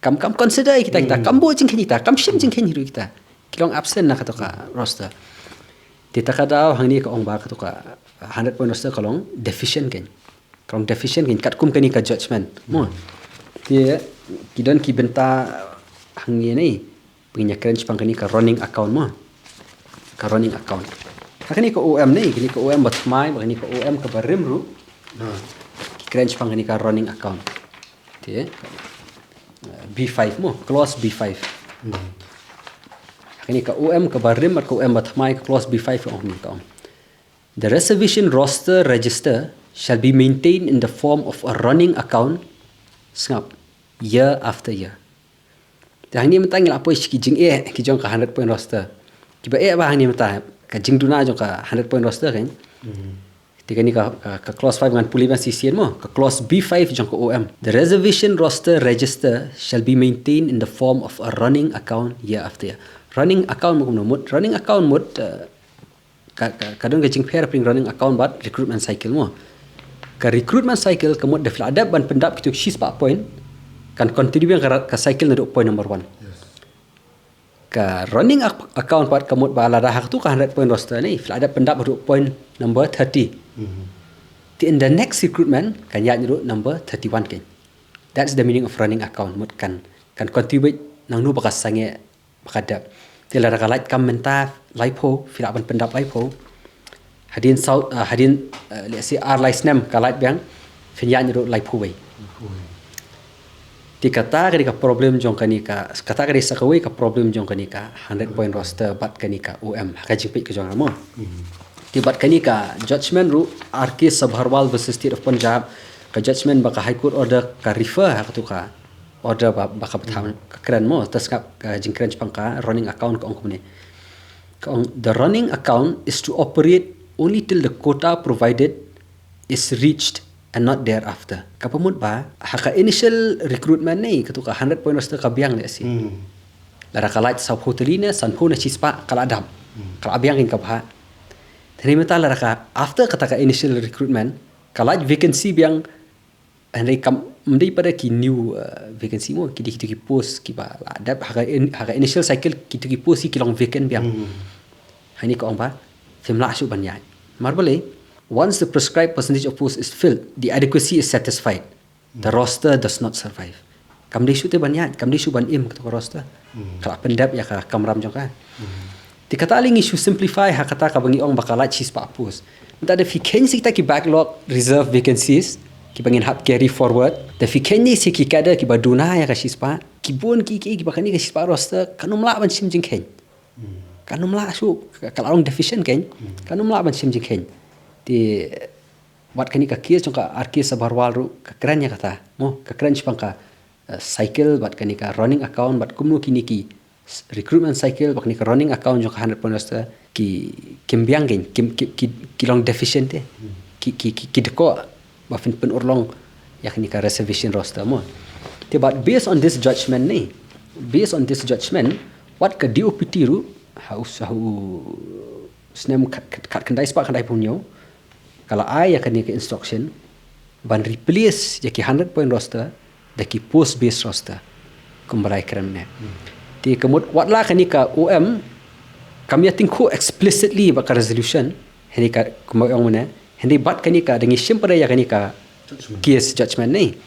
Kam, kam consider ïa kita, kita kam buh jingkheiñ kita, kam shim jingkheiñ ruh kita. Ki long absent na katu ka roster. Te ta ka daw hangne ka ong ba katu ka hundred point roster ka long deficient kein. Ka long deficient kein katkum kane ka judgment. Mo. Te ki don ki bynta hangne ne. Ba ngin ïa kren shaphang kane ka running account mo. Ka running account. Ha kane ka O M ne, kane ka O M ba thymmai, ba kane ka O M kaba rim ruh. Ki kren shaphang kane ka running account. Te, uh, B five mo, clause B five. Ha kane ka O M kaba rim bad ka O M ba thymmai, ka clause B five ka ong, ka ong. The reservation roster register shall be maintained in the form of a running account. Sngap. year after year. Te hangne mynta ngi la poi sha ki jingeh ki jong ka hundred point roster. Kiba eh ba hangne mynta ka jingduna jong ka hundred point roster kan. Te kane ka, ka, ka clause five ngan pule ban shisien mo, ka clause B five jong ka O M. The reservation roster register shall be maintained in the form of a running account year after year. Running account mo kumno mut, running account mut, eh, ka, ka, ka don ka jingpher pyrshah running account bad recruitment cycle mo. Ka recruitment cycle ka mut da phi la dep ban pyndap kito shispah point, kan continue ka, ka cycle naduh point number one. Ka running ac-, account pat ka mut ba lada ha katu ka hundred point roster ne, phi la dep pyndap haduh point number thirty. Te in the next recruitment kan ïaid naduh number thirty-one kan. That's the meaning of running account, mut kan, kan contribute nangno ba ka sangeh ba ka dep. Te lada ka lait kam mynta laiphew, phi lah ban pyndap laiphew. Hadien saw, ah, hadien, eh, let's say ar lai snem ka lait biang, phin ïaid naduh laiphew wei. Te kata ka dei ka problem jong kane ka, kata ka dei sa kawei ka problem jong kane ka hundred point roster bad kane ka O M ha ka jingpeit ka jong nga mo. Te bad kane ka judgment ruh R K Sabharwal versus State of Punjab, ka judgment ba ka High Court order ka refer ha katu ka order ba, ba ka bthah ka kren mo, te sngap ka jingkren shaphang ka running account ka ong kumne. Ka ong, the running account is to operate only till the quota provided is reached and not thereafter. Kaba mut ba ha ka initial recruitment ne, katu ka hundred point roster ka biang lehse. Lada ka lait sawphew tylli ne, sanphew ne shispah ka la dap. Ka la biang kein ka bhah. Te mynta lada ka after kata ka initial recruitment ka lait vacancy biang, hynrei kam, ym dei pat da ki new, eh, vacancy mo, ki dei kito ki post kiba la dep ha ka in-, ha ka initial cycle kito ki post ki long vacant biang. Hangne ka ong ba phim lah shuh ban ïaid. Namar balei, once the prescribed percentage of post is filled, the adequacy is satisfied. The roster does not survive. Kam dei shuh te ban ïaid, kam dei shuh ban im katu ka roster. Ka la pyndep ïa ka kamram jong ka. Te kata lei ngi shu simplify ha kata kaba ngi ong ba ka lait shispah post. Mynta da phi kheiñ sa kita ki backlog reserve vacancies kiba ngin hap carry forward, da phi kheiñ ne sa ki cadre kiba duna ïa ka shispah, ki bun ki, ki, kiba kane ka shispah roster kan ym lah ban shim jingkheiñ. Kan ym lah shuh, ka, ka la long deficient kein. Kan ym lah ban shim jingkheiñ. Te wat kane ka case jong ka R K Sabharwal ruh ka kren ïa kata mo, ka kren shaphang ka, eh, cycle bad kane ka running account bad kumno kine ki s-, recruitment cycle bad kane ka running account jong ka hundred point roster ki, kim biang kein, kim, ki, ki, ki long deficient te. Ki, ki, ki, ki dkoh ba phin pynurlong ïa kane ka reservation roster mo. Te bad based on this judgment ne, based on this judgment, wat ka D O P T ruh ha u, ha u snem khat, khat, khatkhyndai spah khyndaiphew hynñiew ka la ai ïa kane ka instruction ban replace ïa ki hundred point roster da ki post based roster kumba la ïakren mynne. Te ka mut wat la kane ka O M kam ïatyngkhuh explicitly bad ka resolution, hynrei ka kumba ong mynne, hynrei bad kane ka da ngi shim pat ïa kane ka case judgment ne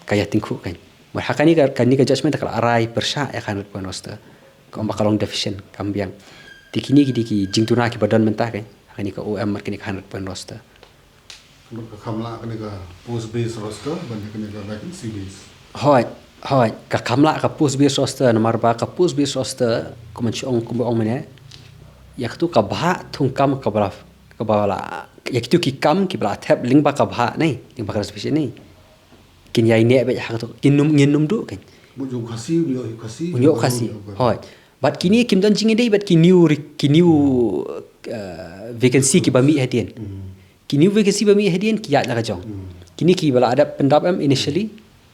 ka ïatyngkhuh kein. Bad ha kane ka, kane ka judgment ka la rai pyrshah ïa ka hundred point roster. Ka ong ba ka long deficient, kam biang. Te kine ki dei ki jingduna kiba don mynta kein ha kane ka O M bad kane ka hundred point roster. Ka kham lah kane ka post base roster ban ïa kane ka vacancy base. Hooid, hooid, ka kham lah ka post base roster namar ba ka post base roster kumba shu ong, kumba ong mynne, ïa katu ka bhah thung kam kaba la, kaba la, ïa kitu ki kam kiba la thep lyngba ka bhah ne, lyngba ka reservation ne, kin ïai neh beit ha katu, kin ym, ngin ym duh kein. Mut ïoh Khasi, ïoh Khasi, ïoh Khasi. Hooid. Bad kine kim don jingïadei bad ki new re-, ki new, eh, vacancy kiba mih hadien. Ki new vacancy ba mih hadien ki ïaid la ka jong. Kine kiba la dep pyndap em initially,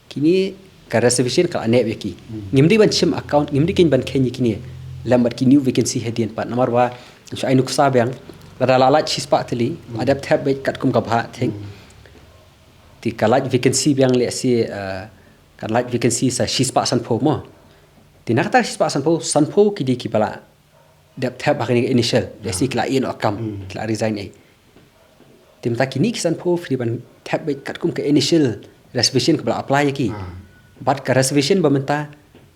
kine ka reservation ka la neh ïa ki. Ngim dei ban shim account, ngim dei kein ban kheiñ ïa kine lem bad ki new vacancy hadien pat namar ba shu ai nuksa biang, lada la lait shispah tylli, la dep thep beit katkum ka bhah thing. Te ka lait vacancy biang lehse, eh, ka lait vacancy sa shispah sanphew mo. Te na kata shispah sanphew, sanphew ki dei kiba la dep thep ha kane ka initial, lehse ki la ïeh noh kam, ki la resign ei. Te mynta kine ki sanphew phi dei ban thep beit katkum ka initial reservation kaba la apply ïa ki. Bad ka reservation ba mynta,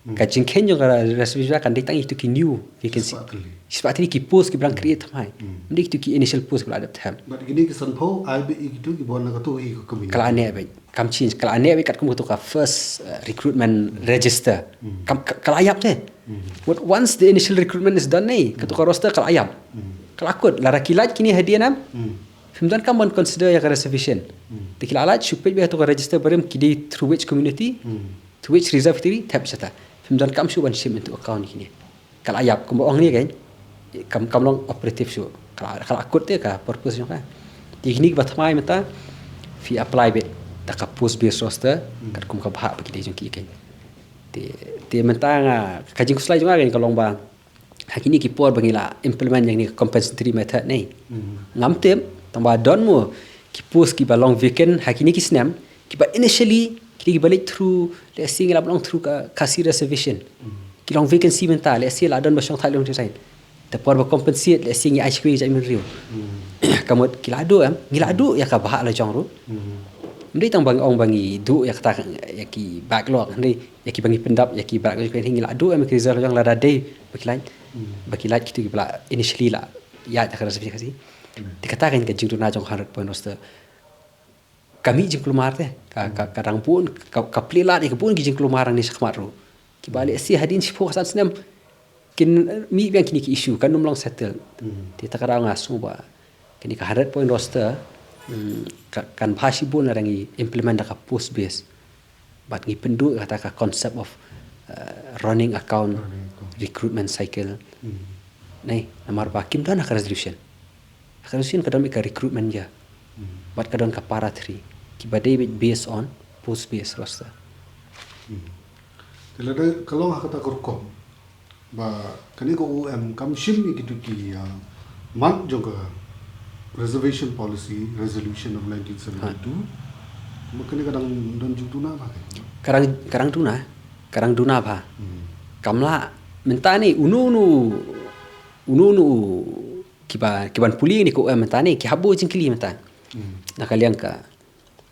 ka jingkheiñ jong ka reservation kan dei tang ïa kitu ki new vacancy. Shispah tylli. Shispah tylli ki post kiba dang create thymmai. Ym dei kitu ki initial post kiba la dep thep. Bad kine ki sanphew ai beit ïa kitu kiba wan na katu hi ka kmie. Ka la neh beit. Kam change, ka la neh beit katkum katu ka first, uh, recruitment register. Kam, ka, ka la ïap te. But once the initial recruitment is done ne, katu ka roster ka la ïap. Ka la kut, lada ki lait kine hadien em, phim donkam ban consider ïa ka reservation. Te ki la lait shu peit beit katu ka register barim ki dei through which community. To which reserve kiti thep shata. Phim donkam shuh ban shim into account ïa kine. Ka la ïap kumba ong ne kein. Kam, kam long operative shuh. Ka la, ka la kut te ka purpose jong ka. Te kine kiba thymmai mynta phi apply beit da ka post based roster, katkum ka bhah ba ki dei jong ki kein. Te, te mynta nga, ka jingkhuslai jong nga kein ka long ba ha kine ki por ba ngi la implement ïa kine ki compensatory method ne. Ngam tip, tang ba don mo ki post kiba long vacant ha kine ki snem, kiba initially, kine kiba leit through, let's say ngi la long through ka Khasi reservation. Ki long vacancy mynta, let's say la don ba shong thait long thait. Te por ba compensate, let's say ngi ai sha kiwei ki jaitbynriew. Ka mut ki la duh em, ngi la duh ïa ka bhah la jong ruh. Ym dei tang ba ngi ong ba ngi duh ïa kata ïa ki backlog, hynrei ïa kiba ngi pyndap, ïa ki backlog, ngi la duh em ïa ki reserve la jong lada dei ba ki lait, ba ki lait kito kiba la initially la ïaid da ka reservation Khasi. Te kata kein ka jingduna jong ka hundred point roster. Ka mih jingkulmar te, ka, ka, ka dang bun, ka, ka plie lad ïa ka bun ki jingkulmar nangne shakhmat ruh. Kiba lehse hadien shiphew san snem kin mih biang kine ki issue, kan ym long settle. Te ta ka daw nga sngew ba kane ka hundred point roster, mm, ka, kan bha shibun lada ngi implement da ka post base. Bad ngi pynduh kata ka concept of, uh, rolling account, rolling account, recruitment cycle. Nai, namar ba kim don ha ka resolution. Ha ka resolution ka don beit ka recruitment year. Bad ka don ka para three. Kiba dei beit based on post based roster. Te lada ka long ha kata ka rukom ba kane ka O M kam shim ïa kito ki, ah, mat jong ka reservation policy, resolution of nineteen seventy-two. Ba kane ka dang don jingduna ba ka. Ka dang, ka dang duna, ka dang duna ba. Kam lah mynta ne uno uno, uno uno kiba, kiban pule ne ka O M mynta ne ki hap buh jingkylli mynta. Na ka liang ka,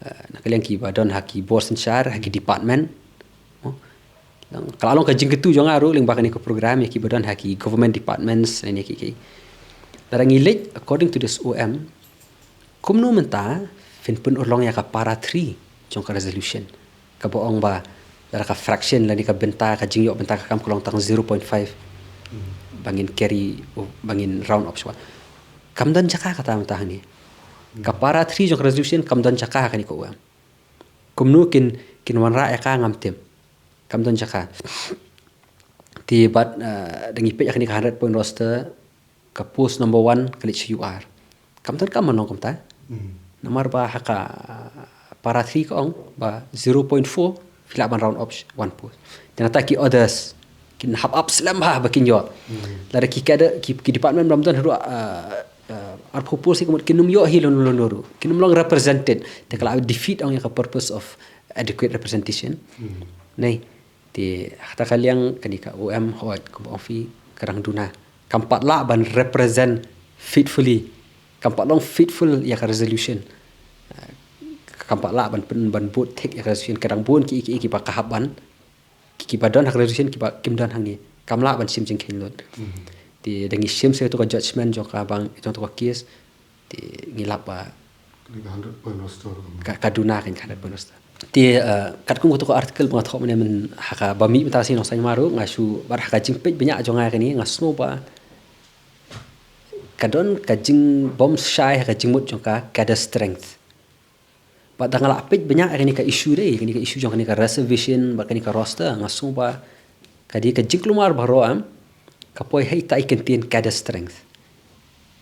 eh, na ka liang kiba don ha ki bor synshar, ha ki department. Ka la long ka jingkyntu jong nga ruh lyngba kane ka program ïa kiba don ha ki government departments ne ki ki. Lada ngi leit according to this O M, kumno mynta phin pynurlong ïa ka para three jong ka resolution. Kaba ong ba lada ka fraction lane ka bynta, ka jingïoh bynta ka kam ka long tang zero point five. Ba ngin carry, ba ngin round off shuwa. Kam don jaka kata mynta hangne. Ka para three jong ka resolution kam don jaka ha kane ka O M. Kumno kin, kin wanrah ïa ka ngam tip. Kam don jaka. Te bad, eh, da ngi peit ïa kane ka hundred point roster, ka post number one ka leit sha U R. Kam donkam ban long kumta. Namar ba ha ka para three ka ong ba zero point four phi lah ban round off one post. Te nangta ki others kin hap ap slem bha ba kin ïoh. Lada ki cadre, ki, ki department ba ym don haduh, uh, uh, arphew post hi ka mut kin ym ïoh hi lano lano ruh. Kin ym long represented. Te ka la defeat ong ïa ka purpose of adequate representation. Nai. Te ha kata ka liang kane ka O M hooid kumba ong phi ka dang duna. Kam pat lah ban represent faithfully. Kam pat long faithful ïa ka resolution. Eh, kam pat lah ban pyn, ban bud thik ïa ka resolution, ka dang bun ki, ki, kiba ka hap ban, ki, kiba don ha ka resolution kiba kim don hangne. Kam lah ban shim jingkheiñ lut. Te da ngi shim sa ïa to ka judgment jong ka bang, jong to ka case. Te ngi lap ba ka hundred point roster ka, ka duna ka hundred point roster. Te, eh, katkum kato ka article ba nga thoh mynne mynta ha kaba mih mynta sha Nongsaiñ Maro, nga shu, bad ha ka jingpeit bniah jong nga kane nga sngew ba ka don ka jingbym shai ha ka jingmut jong ka cadre strength. Bad da nga la peit bniah kane ka issue dei, kane ka issue jong kane ka reservation bad kane ka roster, nga sngew ba ka dei ka jingkulmar baroh, em, ka poi ha ita i kyntien cadre strength.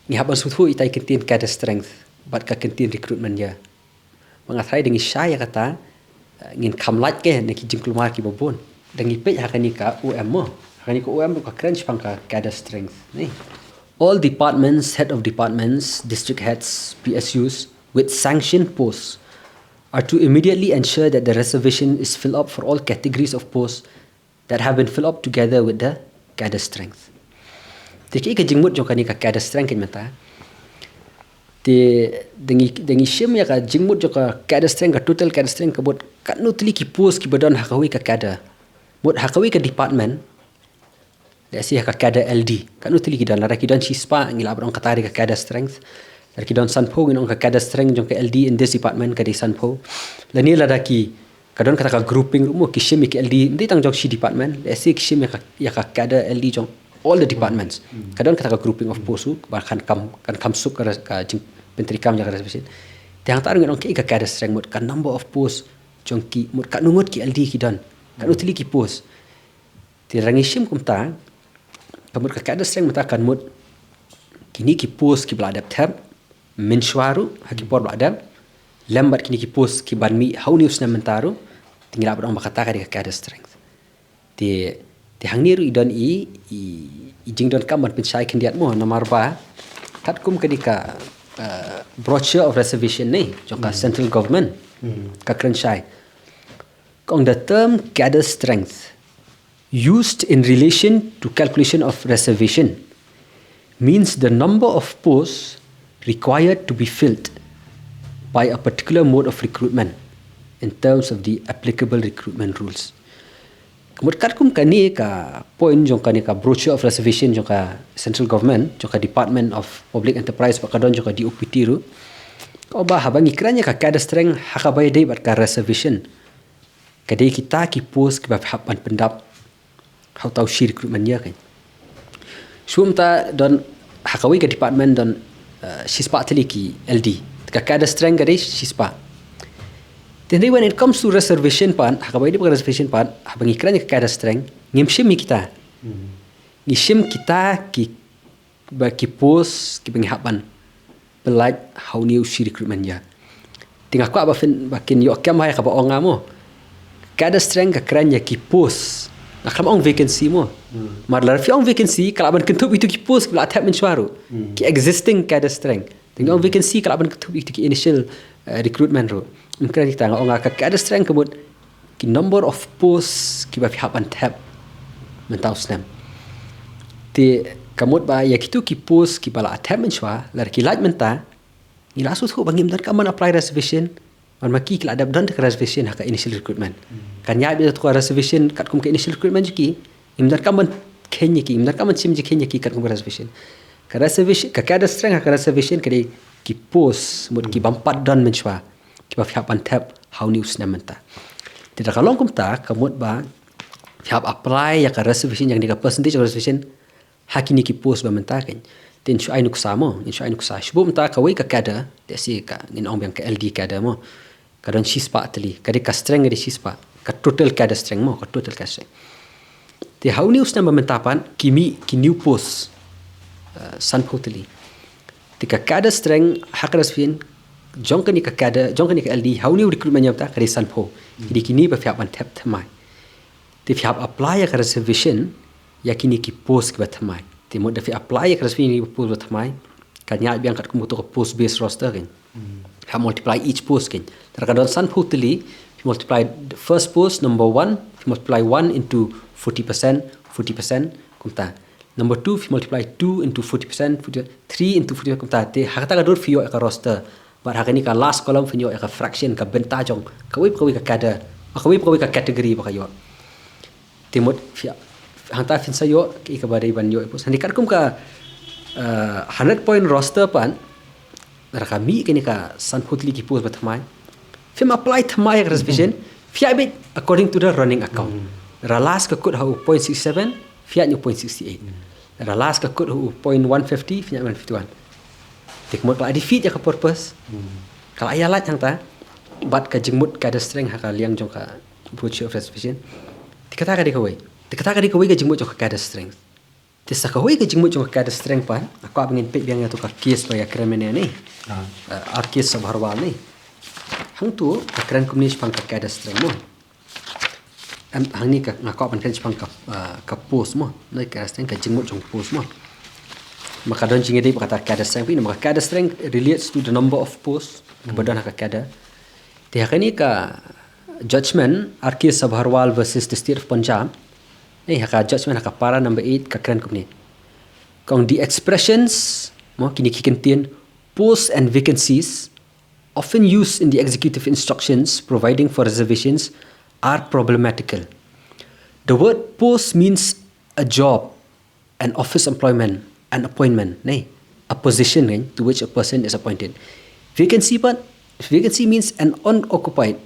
Ngi hap ban sngewthuh ita i kyntien cadre strength bad ka kyntien recruitment year. Ba nga tharai da ngi shai ïa kata, eh, ngin kham lait kane ki jingkulmar kiba bun. Da ngi peit ha kane ka O M mo. Ha kane ka O M ka kren shaphang ka cadre strength ne. All departments, head of departments, district heads, P S Us with sanctioned posts are to immediately ensure that the reservation is filled up for all categories of posts that have been filled up together with the cadre strength. Te kaei ka jingmut jong kane ka cadre strength kein mynta. Te da ngi, da ngi shim ïa ka jingmut jong ka cadre strength, ka total cadre strength, ka mut katno tylli ki post kiba don ha kawei ka cadre. Mut ha kawei ka department. Let's say ha ka cadre L D. Katno tylli ki don, lada ki don shispah ngi lah ban ong kata ka dei ka cadre strength. Lada ki don sanphew ngin ong ka cadre strength jong ka L D in this department ka dei sanphew. Lane lada ki, ka don kata ka grouping ruh mo, ki shim ïa ki L D, ym dei tang jong shi department, let's say ki shim ïa ka, ïa ka cadre L D jong all the departments. Ka don kata ka grouping of post ruh, ba kan kham, kan kham suk ka res-, ka jingpyntreikam jong ka reservation. Te hangta ruh ngin ong kaei ka cadre strength mut ka number of post jong ki, mut katno ngut ki L D ki don. Katno tylli ki post. Te lada ngi shim kumta, ka mut ka cadre strength mynta ka mut kine ki post kiba la dep thep mynshuwa ruh ha ki por ba la dep, lem bad kine ki post ki ban mih ha une u snem mynta ruh. Te ngi lah ban ong ba kata ka dei ka cadre strength. Te, te hangne ruh i don i, i, i jingdonkam ban pynshai khyndiat mo, namar ba katkum kane ka, uh, brochure of reservation ne jong ka central government, ka kren shai. Ka ong, the term cadre strength used in relation to calculation of reservation means the number of posts required to be filled by a particular mode of recruitment in terms of the applicable recruitment rules. Ka mut katkum kane ka point jong kane ka brochure of reservation jong ka central government, jong ka Department of Public Enterprise, bad ka don jong ka D O P T ruh. Ka ong ba haba ngi kren ïa ka cadre strength ha kaba ïadei bad ka reservation, ka dei kita ki post kiba phi hap ban pyndap ha uta u shi recruitment year kein. Shu mynta don ha kawei ka department don, uh, shispah tylli ki L D. Ka cadre strength ka dei shispah. Te hynrei when it comes to reservation pat, ha kaba ïadei bad ka reservation pat, haba ngi kren ïa ka cadre strength, ngim shim ïa kita. Ngi shim kita ki, ba ki post kiba ngi hap ban pyllait ha une u shi recruitment year. Te nga kwah ba phin, ba kin ïoh kem ha kaba ong nga mo. Cadre strength ka kren ïa ki post. Nga khlem ong vacancy mo. Namar lada phi ong vacancy ka lah ban kynthup ïa kito ki post kiba la thep mynshuwa ruh. Ki existing cadre strength. Te nga ong vacancy ka lah ban kynthup ïa kito ki initial, eh, recruitment ruh. Ngim kren ïa kita, nga ong nga ka cadre strength ka mut ki number of posts kiba phi hap ban thep mynta u snem. Te ka mut ba ïa kito ki post kiba la thep mynshuwa, lada ki lait mynta, ngi la sngewthuh ba ngim donkam ban apply reservation, namar ma ki ki la dep don ka reservation ha ka initial recruitment. Kan ïaid beit ka reservation katkum ka initial recruitment jong ki, ngim donkam ban kheiñ ïa ki, ngim donkam ban shim jingkheiñ ïa ki katkum ka reservation. Ka reservation, ka cadre strength ha ka reservation ka dei ki post, mut ki bym pat don mynshuwa, kiba phi hap ban thep ha une u snem mynta. Te da ka long kumta, ka mut ba phi hap apply ïa ka reservation, ïa kane ka percentage of reservation ha kine ki post ba mynta kein. Te ngin shu ai nuksa mo, ngin shu ai nuksa. Shu buh mynta kawei ka cadre, te shi ka, ngin ong biang ka L D cadre mo. Ka don shispah tylli, ka dei ka strength ka dei shispah. Ka total cadre strength mo, ka total cadre strength. Te ha une u snem ba mynta pat, ki mih ki new post, eh, sanphew tylli. Te ka cadre strength ha ka reservation jong kane ka cadre, jong kane ka L D, ha une u recruitment mynta ka dei sanphew. Ki dei kine ba phi hap ban thep thymmai. Te phi hap apply ïa ka reservation ïa kine ki post kiba thymmai. Te mut da phi apply ïa ka reservation ïa kine ki post ba thymmai, kan ïaid biang katkum kato ka post based roster kein. Phi hap multiply each post kein. Te lada ka don sanphew tylli, phi multiply first post number one, phi multiply one into forty percent, forty percent kumta. Number two, phi multiply two into forty percent, forty, three into forty percent kumta. Te ha kata ka dur phi ïoh ïa ka roster. Bad ha kane ka last column phin ïoh ïa ka fraction, ka bynta jong kawei pa kawei ka cadre, kawei pa kawei ka category ba ka ïoh. Te mut phi, hangta phin sa ïoh ïa kaba dei ban ïoh ïa post. Hynrei katkum ka, eh, hundred point roster pat, lada ka mih kane ka sanphew tylli ki post ba thymmai, phim apply thymmai ïa ka reservation, phi ïaid beit according to the running account. Lada last ka kut ha u point six seven, phi ïaid na u point six eight. Lada last ka kut ha u point one fifty, phi ïaid one fifty one. Te ka mut ka la defeat ïa ka purpose. Ka la ïalait hangta bad ka jingmut cadre strength ha ka liang jong ka brochure of reservation. Te kata ka dei kawei. Te kata ka dei kawei ka jingmut jong ka cadre strength. Te sa kawei ka jingmut jong ka cadre strength pat, nga kwah ba ngin peit biang ïa kato ka case ba ïakren mynne ne. Ah. Eh, R K Sabharwal ne. Hangto ka kren kumne shaphang ka cadre strength mo. Em, hangne ka, nga kwah ban kren shaphang ka, ah, ka post mo. Ne, ka cadre strength, ka jingmut jong post mo. Ma ka don jingïadei bad kata ka cadre strength, namar ka cadre strength relates to the number of posts kaba don ha ka cadre. Te ha kane ka judgment, R K Sabharwal versus the State of Punjab, eh, ha ka judgment ha ka para number eight ka kren kumne. Ka ong, the expressions, mo, kine ki kyntien, posts and vacancies, often used in the executive instructions providing for reservations, are problematical. The word post means a job, an office employment, an appointment, ne, a position, ne, to which a person is appointed. Vacancy pat, vacancy means an unoccupied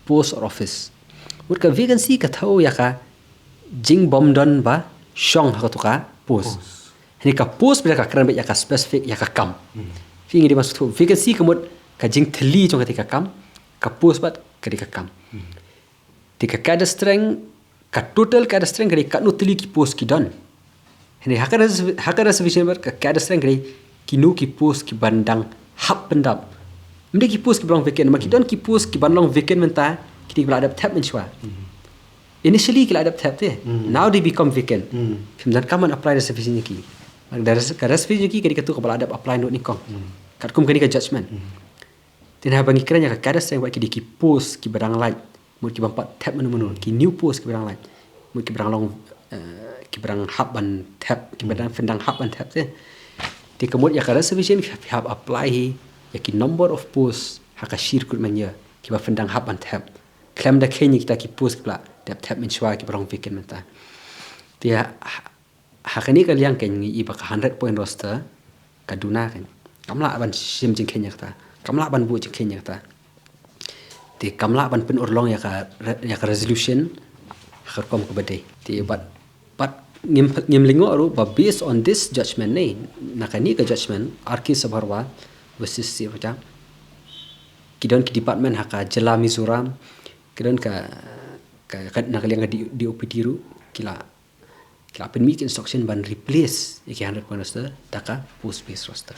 post or office. Mut ka vacancy ka thew ïa ka jingbymdon ba shong ha kato ka post. Post. Hynrei ka post ba ka kren beit ïa ka specific, ïa ka kam. Hmm. Phi ngi dei ban sngewthuh, vacancy ka mut ka jingthylli jong kata ka kam, ka post pat ka dei ka kam. Hmm. Te ka cadre strength, ka total cadre strength ka dei katno tylli ki post ki don. Hynrei ha ka res-, ha ka reservation ka cadre strength ka dei kino ki post ki ban dang hap pyndap. Ym dei ki post ki ba long vacant, ma ki don ki post ki ban long vacant mynta, kine ki ba la dep thep mynshuwa. Initially ki la dep thep te. Now they become vacant. Phim donkam ban apply reservation ïa ki. Ka res-, ka reservation ïa ki ka dei kato ka ba la dep apply noh nyngkong. Katkum kane ka judgment. Te haba ngi kren ïa ka cadre strength wat ki dei ki post ki ba dang lait. Mut ki bym pat thep mynno mynno. Ki new post ki ba dang lait. Mut ki ba dang long, eh, ki ba dang hap ban thep, ki ba dang pyndang hap ban thep te. Te ka mut ïa ka reservation phi hap apply hi ïa ki number of post ha ka shi recruitment year ki ba pyndang hap ban thep. Khlem da kheiñ ïa kita ki post ki ba la dep thep mynshuwa ki ba long vacant mynta. Te ha, ha kane ka liang kein ngi i ba ka hundred point roster ka duna kein. Kam lah ban shim jingkheiñ ïa kata. Kam lah ban buh jingkheiñ ïa kata. Te kam lah ban pynurlong ïa ka re-, ïa ka resolution ha ka rukom kaba dei. Te bad, bad ngim, ngim lyngngoh ruh ba based on this judgment ne, na kane ka judgment R K Sabharwal versus Sirpajang, ki don ki department ha ka jylla Mizoram, ki don ka, ka, ka, na ka liang ka D-, D O P T ruh, ki la, ki la pynmih ki instruction ban replace ïa ki hundred point roster da ka post based roster.